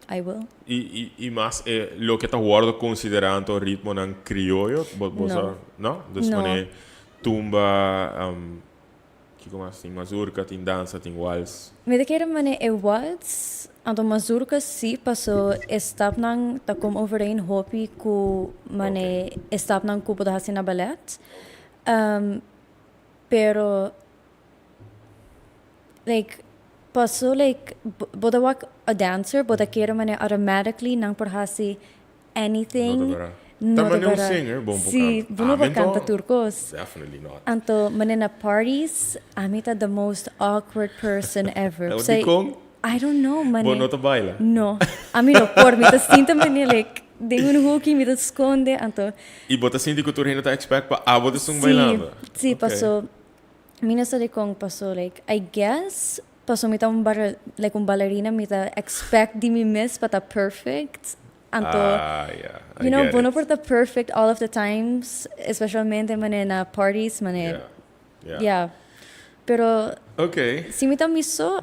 I will. Y mas loke ta wordo considera ritmonan crioyo, bo No. No? Dus No. mane tumba, kiko mas? Tin mazurka, tin danza, tin wals. Mi ta kere mane e waltz, anto mazurka si, paso e stapnan ta kom overeen hopi ku mane e stapnan ku bo ta hasi na ballet. Pero like paso like bo ta wak a dancer, bo ta kere mane automatically nan por hasi anything. No ta bera. No Ta ta mane un bera. singer, bon por Si, canta. bo no por Ami canta tur cos. Definitely not. Anto, mane na parties, ami ta the most awkward person ever. Nou, Say, dicon? I don't know, mane. Bo no ta baila? No. Ami no por, mi ta sinta mane like den un hoekje, mi ta sconde, anto. Y bo ta sinti cu tur hende ta expect pa abo ta esun Si, bailando? Si, paso, mi no sa dicon, paso like, I guess, paso mi ta un bar, like un ballerina, mi ta expect di mi mes pa ta perfect. Anto, Ah, yeah. I get bo no it. por ta perfect all of the times, especialmente mane na parties, mane, yeah. Pero si mi ta mi so,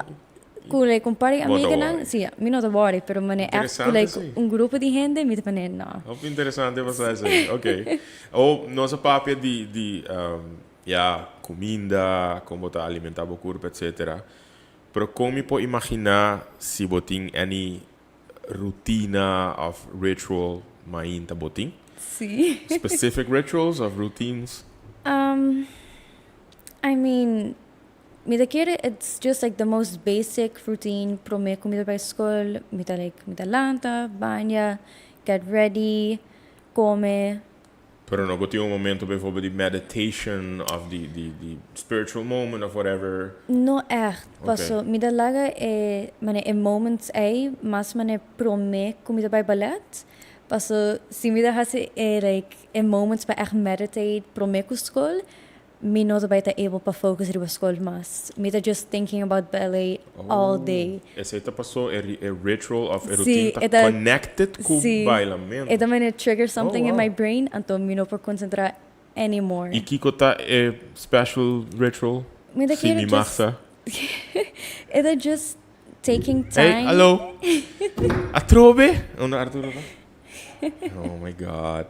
cu like un par di Bo no amiganan, worry. Si, mi no ta worry, pero mane echt cu Interesante, like si. un grupo di hende, mi ta mane no. Hopi interesante pa esey. Ok. O nos a papia di, ja, cuminda, con bo ta alimenta bo curpa, etc. Pero con mi por imagina si bo tin any rutina of ritual mainta, bo tin? Si. Specific rituals of routines? I mean, mi ta kere it's just like the most basic routine prome cu mi ta bay school, mi ta like mi ta lanta, baña, get ready, come. Pero no tin un momento bijvoorbeeld di meditation of di spiritual moment of whatever? No echt. Paso mi ta laga e mane e moments ei mas mane prome ku mi ta bai ballet. Paso si mi ta hasi e like e moments pa echt meditate prome ku skol, mi no ta bai ta able pa focus riba skol mas. Mi ta just thinking about ballet all day. Esei ta paso e ritual of e routine ta connected ku bailamento. E ta mane trigger something in my brain anto mi no por concentra anymore. I kiko ta e special ritual? Mi ta Si kere mi just mag sa. E ta just taking Hey, time. hallo. Atrobe? Unda Arturo ta? Oh my God.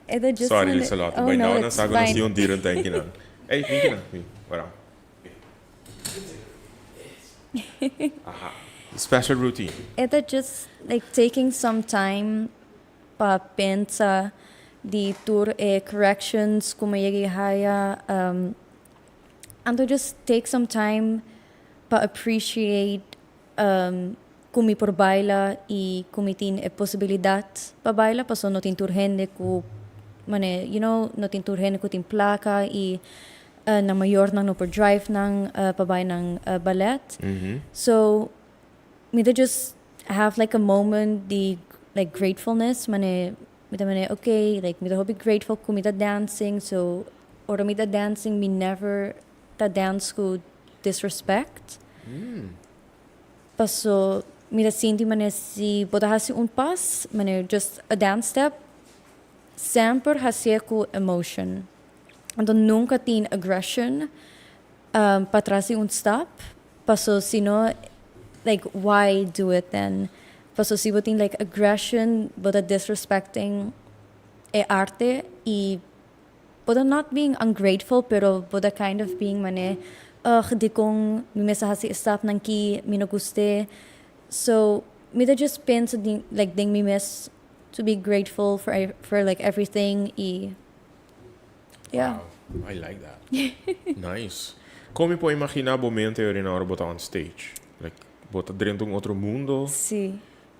E ta just Sorry mane Liselotte, oh by no now nan it's sa ku nos fine. tin un dierentuin kinan. Ey, bin kinan, bin, wara. Aha. Special routine. E ta just like taking some time pa pensa di tur e corrections ku mi a yega haya. Anto just take some time pa appreciate ku mi por baila y ku mi tin e posibilidad pa baila paso no tin tur hende ku mane you know no tin tur hende ku tin plaka y nan mayornan no por drive nan pa bai nan ballet. So mi ta just have like a moment di like gratefulness mane mi ta mane okay like mi ta hopi grateful ku mi ta dancing so ora mi ta dancing mi never ta dance ku disrespect. Paso mi ta sinti manera si bo ta hasi un pas, manera just a dance step, semper hasié ku emotion. Anto nunka tin aggression patras di un stap, paso si no like why do it then? Paso si bo tin like aggression bo ta disrespecting e arte i Bo ta not being ungrateful pero bo ta kind of being mane ugh dikon mi mester hasi e stapnan ki mi no gust'é so mi ta just pensa den like den mi mes to be grateful for for like everything y yeah. Wow, I like that. Nice. Kon mi por imagina bo mente orina ora bo ta on stage? Like bo ta drenta un otro mundo? Si.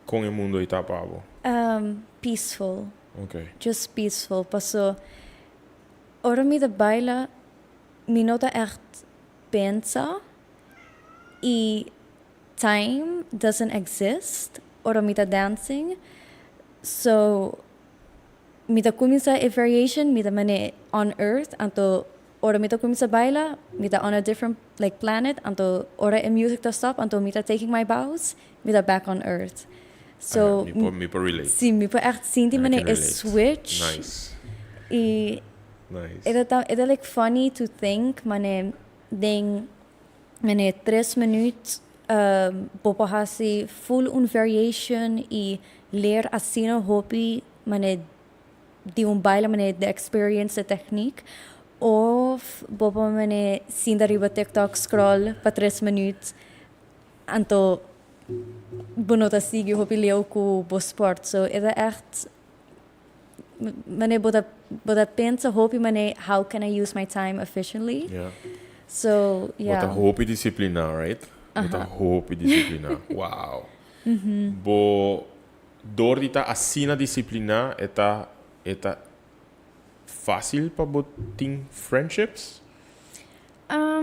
Kon e mundo ei ta pa bo? Peaceful. Okay. Just peaceful paso ora mi ta baila mi no ta echt pensa y time doesn't exist ora mi ta dancing so mi ta cuminsa e variation mi ta mane on earth anto ora mi ta cuminsa baila mi ta on a different like planet anto ora e music ta stop anto mi ta taking my bows mi ta back on earth so Mi por mi por relate. si mi por echt sinti I mane can e relate. switch Nice. y Nice. e ta e ta like funny to think mane den mane tres minuut bo por hasi full un variation y leer asina hopi mane di un baile manera the experience, the technique, of bo por manera sinta riba TikTok scroll pa tres minuut, anto bo no ta sigui hopi leu ku bo sport. So e ta echt manera bo ta bo ta pensa hopi manera how can I use my time efficiently. Yeah. So yeah. Bo ta hopi disciplina, right? Bo ta hopi disciplina. Wow. Bo Dor di ta asina disipliná e ta e ta fásil pa bo tin friendships?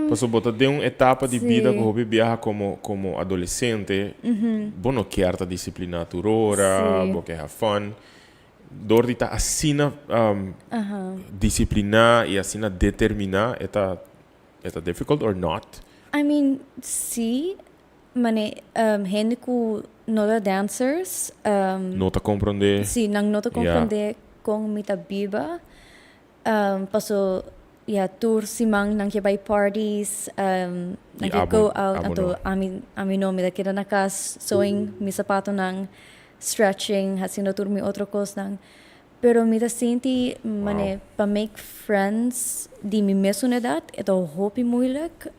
Pasobra bo ta den un etapa di bida ku hopi biaha komo komo adolesente bo no kier ta disipliná tur ora, bo ke have fun. Dor di ta asina disipliná i asina determiná e ta e ta difficult or not? I mean, sí, Mane hende ku no ta dancers. No ta komprondé. Sí, nan no ta komprondé kon mi ta biba. Paso ya tur siman nan ke bai parties, nan ke go out, anto ami ami no, mi ta keda na kas sewing mi sapatonan, stretching, hasiendo tur mi otro kosnan. Pero mi ta sinti mane pa make friends di mi mesun edat e ta hopi moeilijk.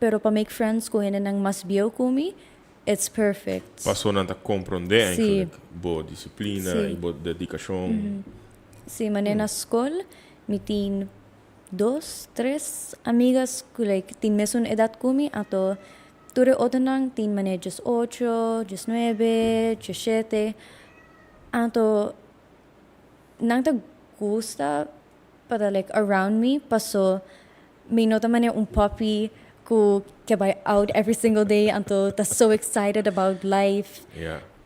Pero pa make friends ku hendenan mas bieu ku mi, it's perfect. Paso nan ta komprondé eigenlijk bo disiplina i bo dedikashon. Sí, manera na skol mi tin dos, tres amigas ku like tin mesun edat ku mi, anto tur e otronan tin manera diesocho, diesnuebe, diesshete, anto. Nan ta gusta pa ta like around me paso mi no ta manera un puppy cu ke bay out every single day anto ta so excited about life.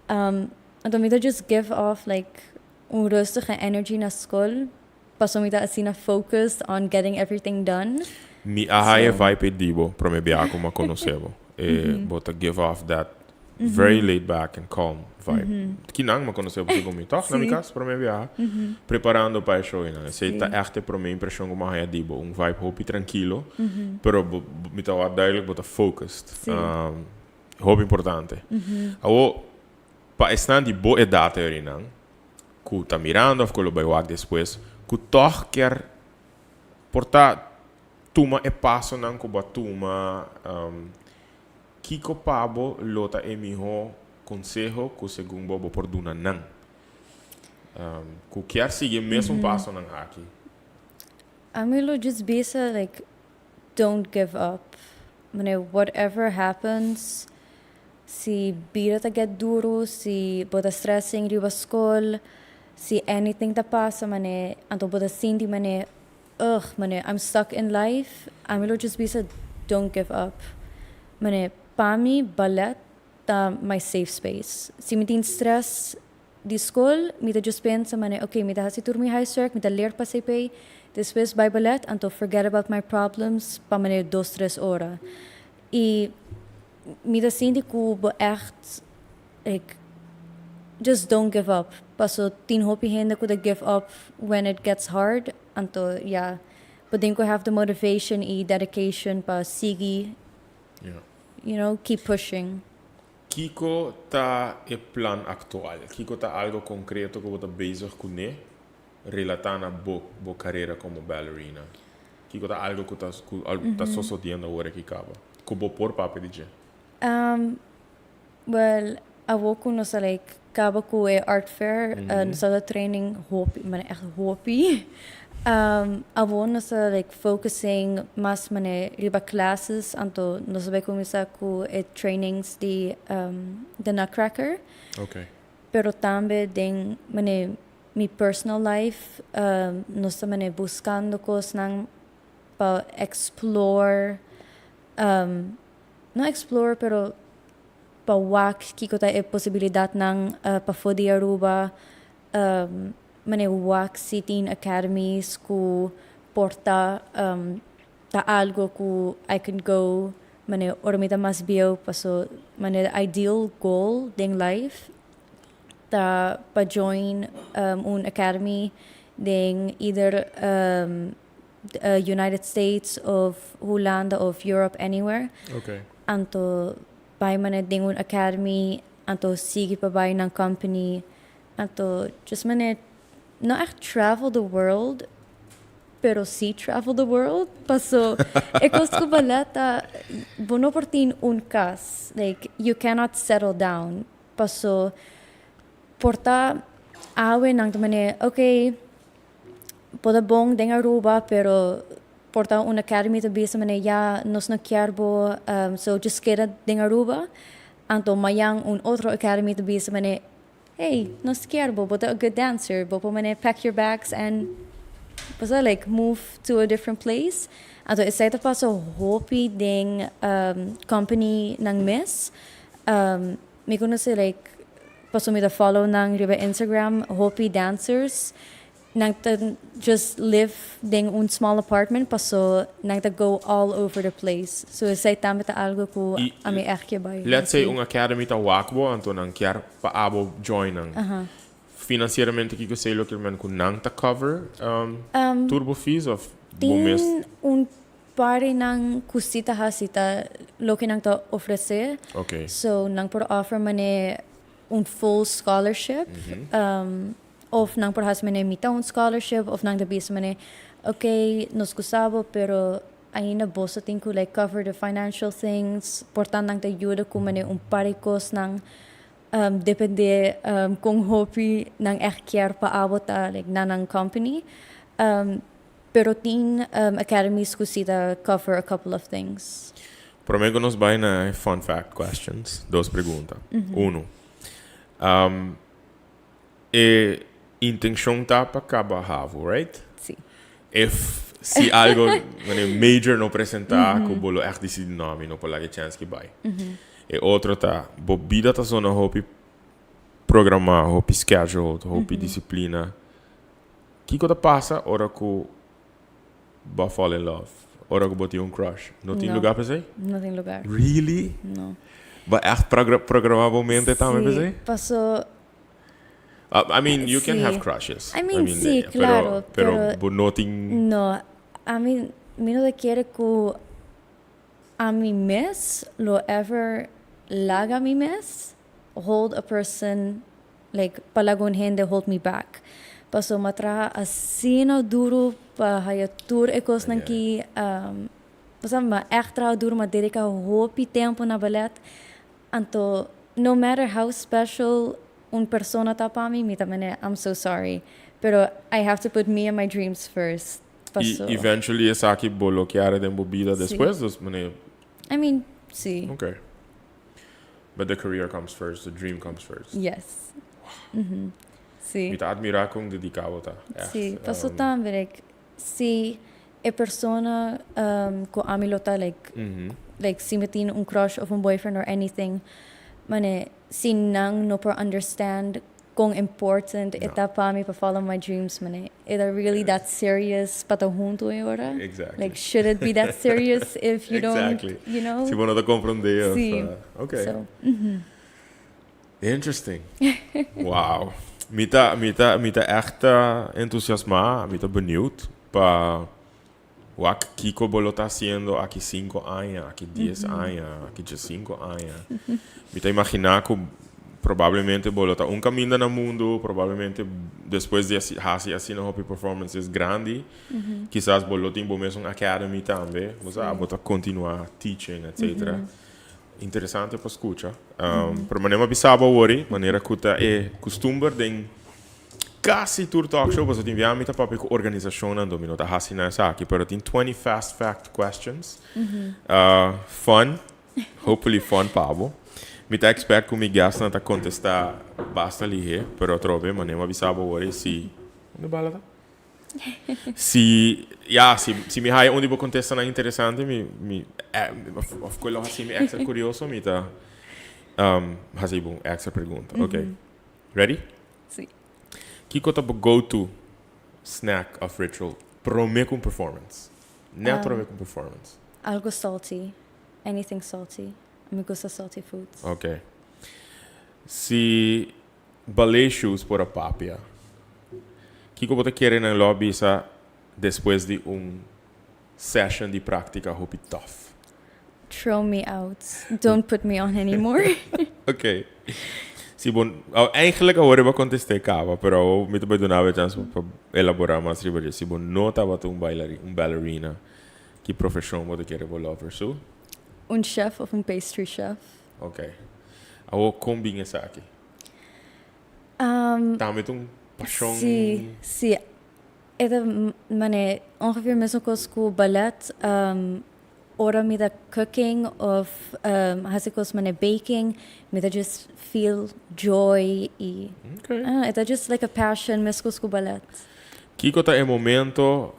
Anto mi ta just give off like un rustige energy na scol paso mi ta asina focused on getting everything done. Mi a haya vibe e di bo prome bia cu mi a conoce bo. E bo ta give off that very laid back and calm vibe. Kinan mi a conoce bo segun mi toch na mi cas prome bia preparando pa e show einan. Esey ta echt e prome impresion cu mi a haya di bo. Un vibe hopi trankilo pero bo mi ta wak duidelijk bo ta focused. Hopi importante. Awo pa esnan di bo edad einan cu ta mirando of cu lo bay wak despues cu toch kier por ta tuma e pasonan cu bo a tuma, kico pa bo lo ta e miho conseho cu segun bo bo por duna nan cu kier sigui e mesun pasonan aki? Ami lo just bisa like don't give up. Mane whatever happens, si bida ta get duro, si bo ta stressing riba school, si anything ta pasa mane anto bo ta sinti mane ugh mane I'm stuck in life, ami lo just bisa don't give up. Mane pa mi ballet ta my safe space. Si mi tin stress di school mi ta just pensa mane ok mi ta haci tur mi huiswerk, mi ta leer pa CP, despues bay ballet anto forget about my problems pa mane dos tres ora. Y mi ta sinti cu bo echt like just don't give up paso tin hopi hende cu ta give up when it gets hard anto ya bo tin cu have the motivation y dedication pa sigui keep pushing. Kiko ta e plan aktual? Kiko ta algo konkreto ku bo ta bezig kuné relatá na bo bo karera komo ballerina? Kiko ta algo ku ta ku ta sosodiendo awor aki kaba ku bo por papia di dje? Wel, awor ku nos a like kaba ku e art fair, nos a ta training hopi, mane ègt hopi. Awor nos ta like focusing mas mane riba classes, anto nos a bai cuminsa cu e trainings di The Nutcracker. Pero tambe den mane mi personal life nos ta mane buscando cosnan pa explore, no explore pero pa wak kico ta e posibilidadnan pafo di Aruba. Manera wak si tin academies cu por ta ta algo cu I can go manera ora mi ta mas bieu paso manera ideal goal den life ta pa join un academy den either United States of Hulanda of Europe anywhere anto bai manera den un academy anto sigui pa bai nan company. Anto just manera no echt travel the world pero si travel the world paso e cos cu ballet ta bo no por tin un cas like you cannot settle down paso por ta awe nan ta manera ok bo ta bon den Aruba pero por ta un academy ta bisa manera ya nos no kier bo so just keda den Aruba anto mayan un otro academy ta bisa manera Hey, nos kier bo, bo ta a good dancer, bo por manera pack your bags and bo sa like move to a different place. Anto esei ta pasa hopi den company nan mes. Mi conoce like pasobra mi ta follow nan riba Instagram hopi dancers Nan ta just live den un small apartment paso nan ta go all over the place. So esei tambe ta algo cu I ami echt ke bai let's say haci. Un academy ta wak bo anto nan kier pa abo join nan. Financieramente kiko esei lo kier men cu nan ta cover tur bo fees of bo mes? Tin un par di nan cu si ta haci ta loke nan ta ofrece. So nan por offer mane un full scholarship. Of nan por haci manera mita un scholarship of nan ta bisa manera ok nos gusta bo pero ainda boso tin cu like cover the financial things por ta nan ta yuda cu manera un par di cosnan depende con hopi nan echt kier pa abo ta like na nan company pero tin academies cu si ta cover a couple of things. Prome cu nos bay na e fun fact questions, dos pregunta. Uno, E Intencion ta pa caba havo, right? Si. If si algo wanneer major no presenta cu bo lo echt dicidi no, mi no por laga e chance ki bay. E otro ta, bo bida ta zona hopi programa, hopi scheduled, hopi disciplina. Kico ta pasa ora cu bo a fall in love? Ora cu bo tin un crush? No tin No. lugar pa esey? No tin lugar. Really? No. Bo echt programa bo mente tambe pa Si, esey? paso I mean, you can have Si. crushes. I mean, si, claro, Pero, pero bo no tin. No, ami mi no ta kere cu ami mes lo ever laga mi mes hold a person, like pa laga un hende hold me back. Paso mi a traha asina duro pa haya tur e cosnan ki, bo sa, mi a echt traha duro, mi a dedica hopi tempo na ballet. Anto, no matter how special un persona ta pa mi, mi ta mane, "I'm so sorry, pero I have to put me and my dreams first." Y Paso. Eventually esaki bo lo kier den bo bida Si. Despues, dus mane, I mean, si. Okay. But the career comes first, the dream comes first. Yes. Si. Mi ta admira con dedica bo ta. Echt. Si, paso tambe, like, si e persona cu ami lo ta, like, like, si mi tin un crush of un boyfriend or anything, mane, si nan no por understand con important No. e ta pa mi pa follow my dreams, mane, is it really that serious pa ta hunto e ora? Exactly. Like, should it be that serious if you don't, you know? Si bo no ta comprende. Of, Si. Okay. So, Interesting. Wow. Mi ta echt entusiasma, mi ta benieuwd pa wak kico bo lo ta haciendo aki 5 aña, aki 10 aña, aki 5 aña. Mi ta imagina cu probablemente bo lo ta un caminda na mundo, probablemente despues di hasi asina hopi performances grandi, kisas bo lo tin bo mes un academy tambe, bo sa, bo ta continua teaching, etc. Interesante pa scucha. Pero manera mi a bisa bo awor, manera cu ta e custumber den casi tur talk show, pasobra tin bia mi ta papia cu organisacionnan, mi no ta hasi na esaki, pero tin 20 fast fact questions. Fun, hopefully fun pa bo. Mi ta expect cu mi guest ta contesta basta lihe, pero atrobe, manera mi a bisa bo awor, si. Unda bala ta? Si, ja, si mi haya un di bo contestanan interesante, mi of cu lo hasi mi extra curioso, mi ta hasi un extra pregunta. Ok. Ready? Si. Kico ta bo go-to snack of ritual prome cu performance? Net prome cu performance. Algo salty. Anything salty. Mi gusta salty foods. Ok. Si ballet shoes por a papia, kico bo ta kere nan lo bisa despues di un session di practica hopi tough? Throw me out. Don't put me on anymore. Ok. Si bon, oh, eigenlijk awor bo a contesta caba, pero mi ta bay duna chance pa elabora mas riba dje. Si bo no tabata un ballerina, ki profesion bo ta kere bo lo pursue? Un chef of un pastry chef. Ok. Awo con bin esaki? Tambe un pasion. Si. E ta mane ongeveer mesun cos cu ballet. Ora mi ta cooking of hasi cos mane baking, mi ta just feel joy y ah, e ta just like a passion mescos cu ballet. Kico ta e momento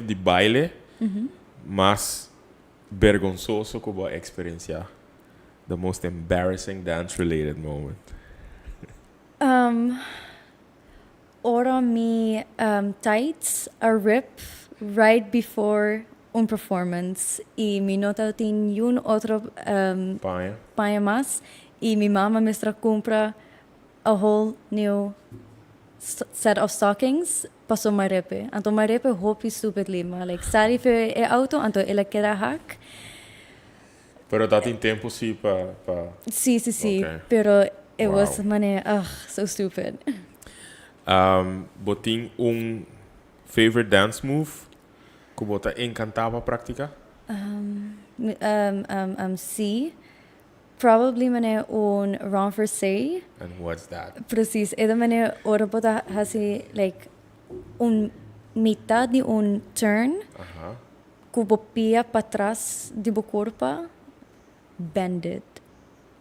di baile mas bergonsoso cu bo a experiencia? The most embarrassing dance related moment. Ora mi tights a rip right before un performance y mi no tin un otro Paña. Paña mas y mi mama mester a cumpra a whole new set of stockings paso m'a rip e. Anto m'a rip e hopi stupidly, ma like sali for e auto, anto el a keda hak. Pero tabatin tempo si pa Si. Pero it was mane, ugh, so stupid. Bo tin un favorite dance move cu bo ta encanta pa practica? Si. Probably mane un renversé. And what's that? Precies. E mane ora bo ta hasi like un mitad di un turn cu bo pia patras di bo curpa bended.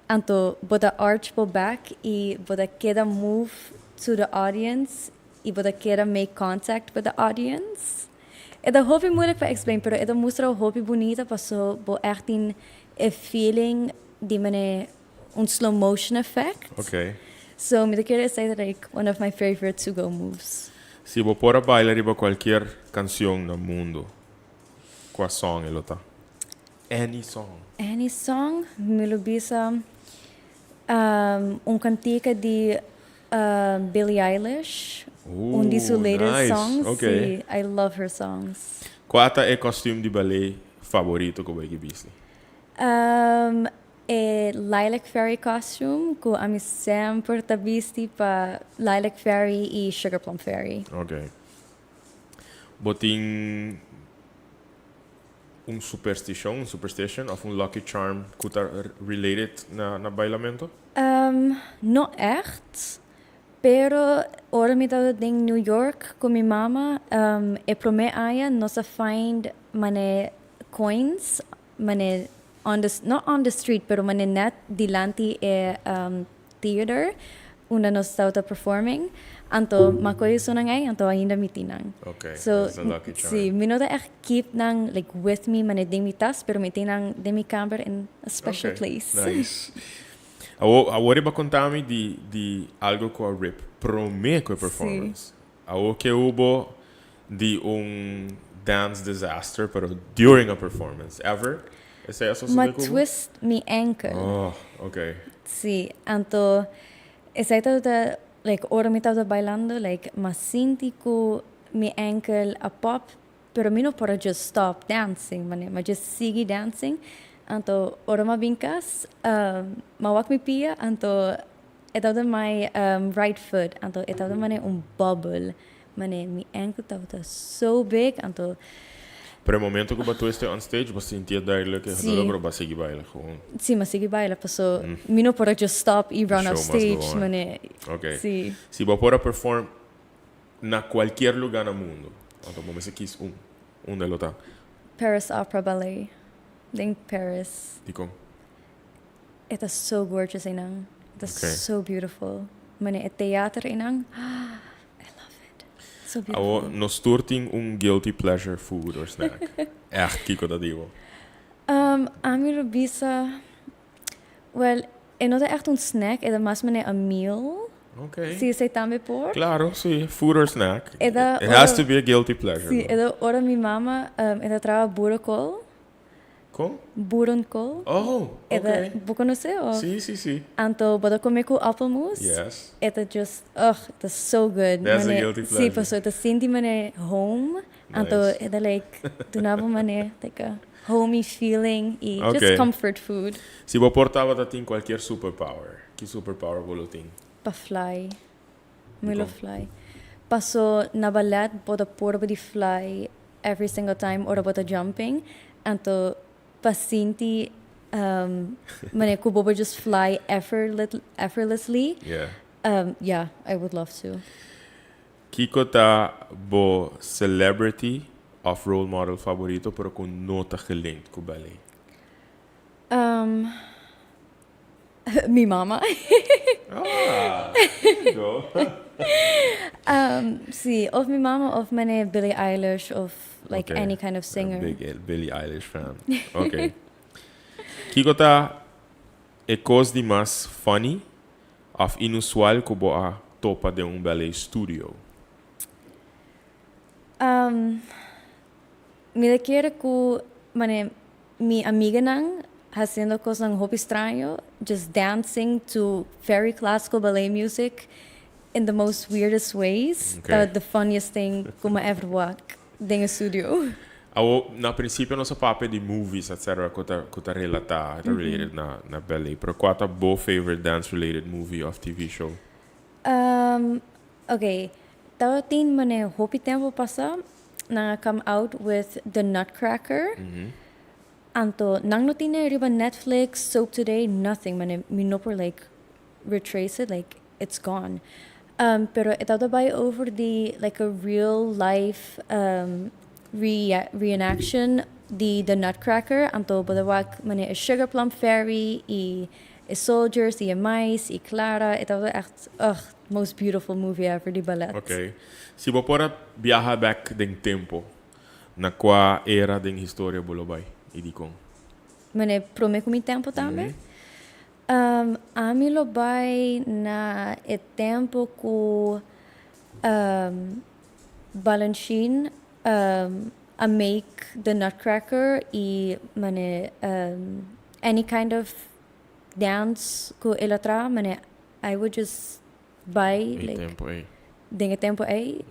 Anto bo ta arch bo back y bo ta keda move to the audience y bo ta keda make contact with the audience. E ta hopi moeilijk pa explain, pero e ta mustra hopi bunita paso bo echt tin e feeling di mane un slow motion effect. So mi ta kere esey ta like one of my favorite to go moves. Si bo por a baila riba cualkier cancion na mundo, cua song e lo ta? Any song. Any song? Mi lo bisa un cantica di Billie Eilish. Un di su latest nice. Songs. Okay. Si, I love her songs. Cua ta e costume di ballet favorito cu bo a bisti? E Lilac Fairy costume cu ami semper ta bisti pa Lilac Fairy y Sugar Plum Fairy. Okay. Bo tin un supersticion, un superstition of un lucky charm cu ta related na bailamento? No echt, pero ora mi tabata den New York cu mi mama, e prome aña nos a find mane coins, mane on the, not on the street, pero mane net dilanti e theater unda nos tabata performing. Anto m'a coge esunnan ei, anto ainda mi tin nan. Okay, So, that's a lucky charm. Si, mi no ta echt keep nan like with me mane den mi tas, pero mi tin nan den mi kamber in a special place. Nice. Awor, awor riba conta mi di algo cu a rip prome cu e performance. Awor ke hubo di un dance disaster, pero during a performance, ever? Esey a sosode M'a cu bo? twist mi ankle. Oh, okay. Si, anto esey tabata like ora mi tabata bailando like m'a sinti cu mi ankle a pop, pero mi no por a just stop dancing, mane m'a just sigui dancing. Anto ora m'a bin cas, m'a wak mi pia, anto e tabata my right foot, anto e tabata mane un bubble, mane mi ankle tabata so big, anto. Pero e momento cu bo a twiste on stage, bo sinti e duidelijk e dolor, pero bo a sigui baila gewoon. Si, m'a sigui baila, paso mi no por a just stop y run The off show must go stage, on. mane. Ok. Si. Si bo por a perform na cualkier lugar na mundo, anto bo mester kies un, unda lo ta? Paris Opera Ballet, den Paris. Dicon? E ta so gorgeous einan. E ta so beautiful. Mane e theater einan. I love it. So beautiful. Awo nos tur tin un guilty pleasure food or snack. Echt kiko ta di bo? Ami lo bisa, well, e no ta echt un snack, e ta mas mane a meal. Si esei tambe por. Claro, si. Food or snack. E ta It has to be a guilty pleasure. Si, e ta ora mi mama, e ta traha boerenkool. Kon? Boerenkool. Oh, E ta, okay. bo conoce of? Si, si, si. Anto bo ta come cu appelmoes. Yes. E ta just, ugh, e ta so good. That's a Mane, guilty si, pleasure. paso e ta sinti mane home. Anto Nice. e ta like, duna bo mane like a homey feeling y just comfort food. Si bo por tabata tin cualkier superpower, ki superpower bo lo tin? Pa fly. Mi lo Dicon? Fly. Paso na ballet bo ta purba di fly every single time ora bo ta jumping, anto pa sinti manera cu bo por just fly effortlessly, yeah, I would love to. Kico ta bo celebrity of role model favorito pero cu no ta gelinkt cu ballet? Mi mama. Ah, there you go. Si, of mi mama of mane Billie Eilish of like any kind of singer. A big Billie Eilish fan. Okay. Kiko ta e cos di mas funny of inusual cu bo a topa den un ballet studio? Mi ta kere cu mane mi amiganan haciendo cosnan hopi straño, just dancing to very classical ballet music in the most weirdest ways. Ta the funniest thing cu mi a ever wak den e studio. Awo, na principio nos a papia di movies etc. Cu ta relata, ta related na ballet. Pero cua ta bo favorite dance related movie of TV show? Ok, tabatin mane hopi tempo pasa, nan a come out with The Nutcracker. Anto, nan no tine riba Netflix, Soap Today, nothing. Mane, mi no por like retrace it, like it's gone. Pero e tabata bay over di like a real life reenaction di The Nutcracker. Anto, bo ta wak mane e Sugar Plum Fairy y E soldiers y e mice y Clara, e tabata echt, ugh, most beautiful movie ever di ballet. Ok. Si bo por a biaha bek den tempo, na cua era den historia bo lo bay y dicon? Mane prome cu mi tempo tambe? Ami lo bay na e tempo cu Balanchine a make the Nutcracker y mane any kind of dance cu el a traha, mane I would just bay E tempo ey. Den e tempo ey.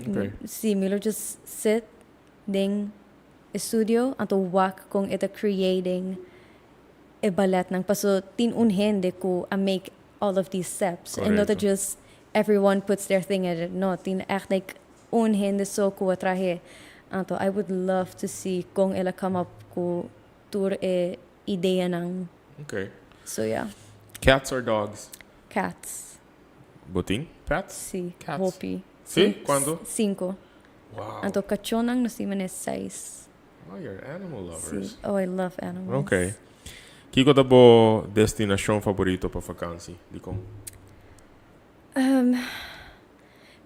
Si, mi lo just sit den e studio anto wak con e ta creating e balletnan paso tin un hende cu a make all of these steps en no ta just everyone puts their thing in it, no, tin echt like un hende so cu a trahe. Anto I would love to see con el a come up cu tur e ideanan. So yeah. Cats or dogs? Cats. Bo tin pets? Si, Cats? Hopi. Si? Cuanto? Cinco. Wow. Anto cachonan nos tin mane seis. Oh, you're animal lovers. Si. Oh, I love animals. Ok. Kico ta bo destinacion favorito pa vakantie? Dicon?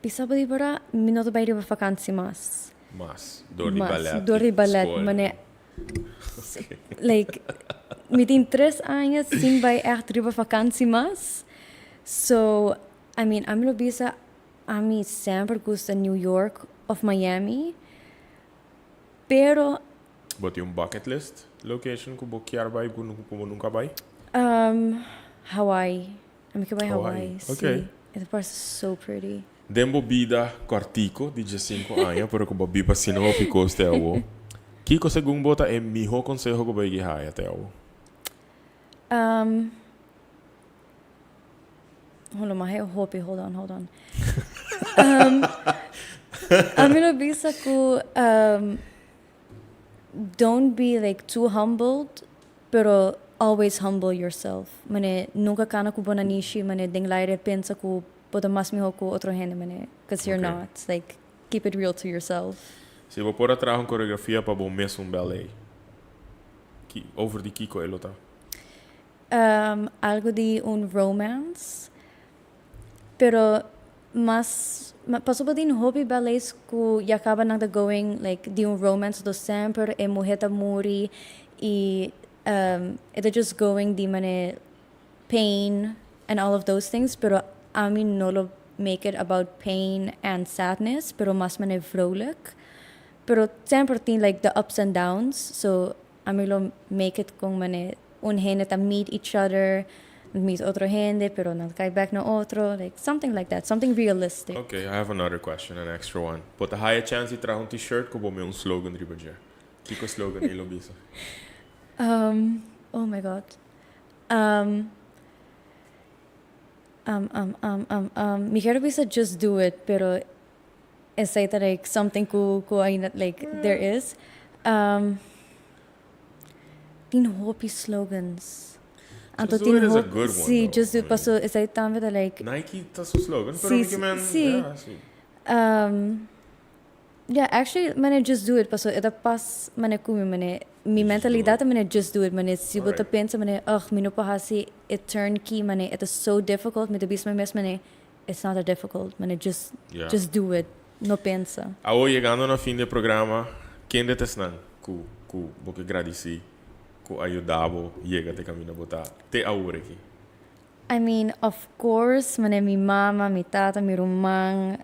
Bisa bo di bora, mi no ta bay riba vakantie mas. Mas, door di Mas, ballet door di ballet, school. Mane like, mi tin 3 aña sin bay echt riba vakantie mas. So, I mean, ami lo bisa, ami semper gusta New York of Miami. Pero Bo tin un bucket list location cu bo kier bay cu bo nunca bay? Hawaii. Ami kier bay Hawaii, Hawaii, si. It parece so pretty. Den bo bida cortico di 15 aña, pero cu bo biba asina hopi cos te awo, kico segun bo ta e miho conseho cu bo a haya te awo? Hold on, ma hopi, hold on, hold on. Ami lo bisa cu don't be like too humbled, pero always humble yourself. Mane nunca cana cu bo nanishi, mane den laire pensa cu bo ta mas miho cu otro hende, mane, because you're not. Like, keep it real to yourself. Si bo por a traha un coreografia pa bo mes, un ballet, over di kico e lo ta? Algo di un romance, pero mas paso bo tin hopi ballets cu ya caba nan ta going like di un romance do semper e muher ta muri y it just going di mane pain and all of those things, pero ami no lo make it about pain and sadness, pero mas mane vrolijk, pero semper tin like the ups and downs. So ami lo make it con mane un hende ta meet each other, meet otro hende, pero nan cay back na otro, like something like that, something realistic. Okay, I have another question, an extra one. Bo ta haya chance di traha un t-shirt cu bo mes un slogan riba dje. Kico slogan e lo bisa? Oh my God. Mi kier bisa "Just do it," pero esey ta like something cu ainda like there is. Tin hopi slogans. Anto "Just do it" is a good one, Si, though. "Just do it," paso esey tambe ta like Nike ta su slogan, pero Si, Mickey Man, yeah, si. Yeah, actually, mane "Just do it," paso e ta pas mane cu mi, mane mi mentalidad mane "Just do it," mane si bo ta pensa mane, "Ugh, mi no por haci e turn aki, mane it is so difficult," mi ta bisa mi mes mane, "It's not that difficult," mane just just do it, no pensa. Awo, yegando na fin di programa, ken ta esnan cu bo kier gradici cu a yuda bo yega te caminda bo ta te awor aki? I mean, of course, mane mi mama, mi tata, mi ruman,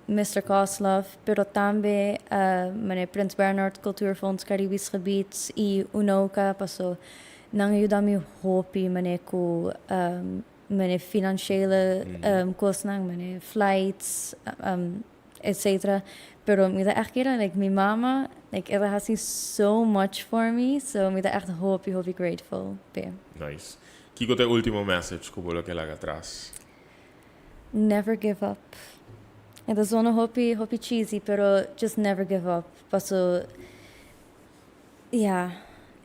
Mr. Koslov, pero tambe mane Prins Bernhard Cultuurfonds Caribisch Gebied y UNOCA, paso nan a yuda mi hopi mane cu mane financiële cosnan, mane flights, etc. Pero mi ta echt kier, like mi mama, like el a haci so much for me, so mi ta echt hopi, hopi grateful p'e. Nice. Kico ta e ultimo message cu bo kier laga atras? Never give up. E ta zona hopi, hopi cheesy, pero just never give up. Paso, yeah,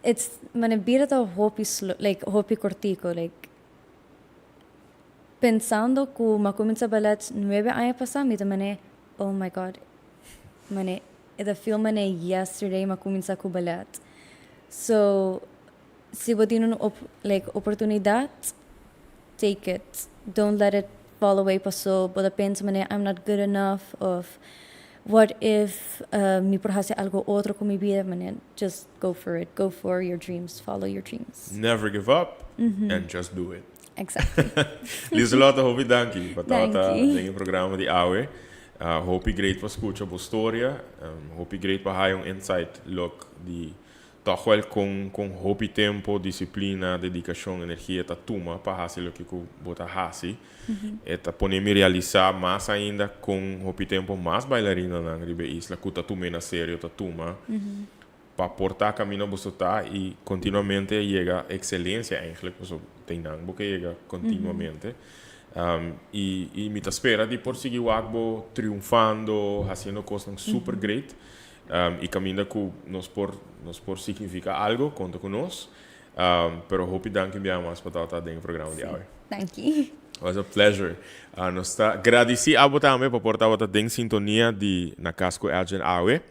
it's mane bida ta hopi slow, like hopi cortico, like pensando cu m'a cuminsa ballet 9 aña pasa, mi ta mane, "Oh my God," mane, e feel mane yesterday m'a cuminsa cu ballet. So, si bo tin un like oportunidad, take it. Don't let it fall away paso bo ta pensa manera I'm not good enough of what if mi por haci algo otro cu mi bida, manera just go for it, go for your dreams, follow your dreams. Never give up and just do it. Exactly. Lieselotte, hopi danki pa tabata Danki. den e programa di awe. Hopi great pa scucha bo storia. Hopi great pa haya un insight look di toch wel con hopi tempo, disciplina, dedicacion, energia ta tuma pa haci loke cu bo ta haci. E ta pone mi realisa mas ainda con hopi tempo mas bailarinanan riba e isla cu ta tum'e na serio ta tuma pa por ta caminda boso ta y continuamente yega excelencia eigenlijk, pasobra den nan bo ke yega continuamente. Y mi ta spera di por sigui wak bo triunfando, haciendo cosnan super great. Y caminda cu nos por significa algo, conta cu nos. Pero hopi danki bia mas pa tabata den e programa di awe. Danki. Was a pleasure. Nos ta gradici abo tambe pa por tabata den sintonia di Na Cas cu Edjean awe.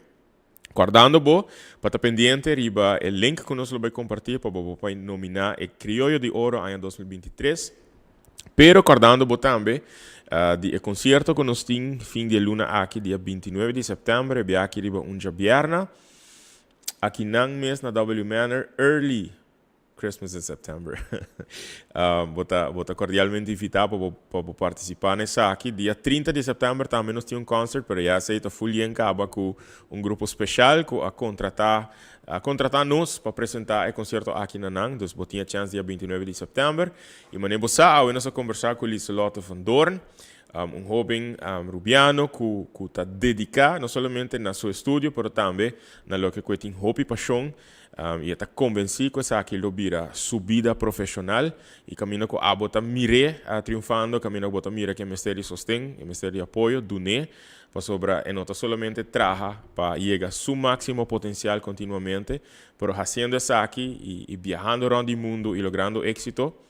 Cordando bo pa ta pendiente riba e link cu nos lo bay comparti pa bo por nomina e Crioyo di Oro aña 2023. Pero cordando bo tambe di e concierto cu nos tin fin di e luna aki, dia 29 di september, e bia aki riba un djabierna. Aki nan mes na W Manor, early Christmas in September. Bo ta cordialmente invita pa bo participa n'esaki. Dia 30 di september tambe nos tin un concert, pero ya esey ta full yen caba cu un grupo special cu a contrata nos pa presenta e concierto aki na nan. Dus bo tin chance dia 29 di september. Y manera bo sa, awe nos a conversa cu Lieselotte van Doorn, un hoben rubiano cu ta dedica no solamente na su estudio, pero tambe na loke cu tin hopi pasion y ta convenci cu esaki lo bira su bida profesional y caminda cu abo ta mir'e triunfando, caminda cu bo ta mira cu e mester di sosten, e mester di apoyo, dun'e, pasobra e no ta solamente traha pa yega su maximo potencial continuamente, pero haciendo esaki y viajando rond di mundo y logrando exito,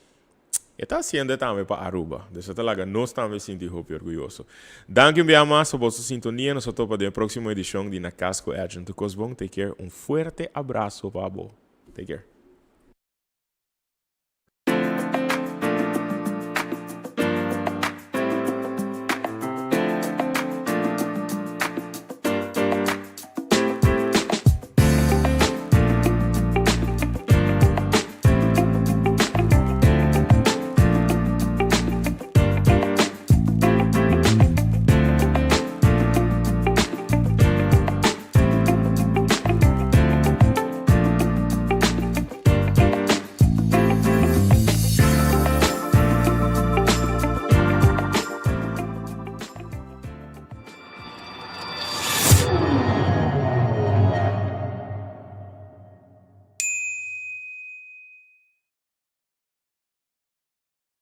e ta haciendo tambe pa Aruba. Dus ta laga nos tambe sinti hopi orguyoso. Danki un biaha mas pa boso sintonia. Nos ta topa den proximo edicion di Na Cas cu Edjean. Tur cos bon. Take care. Un fuerte abraso pa bo. Take care.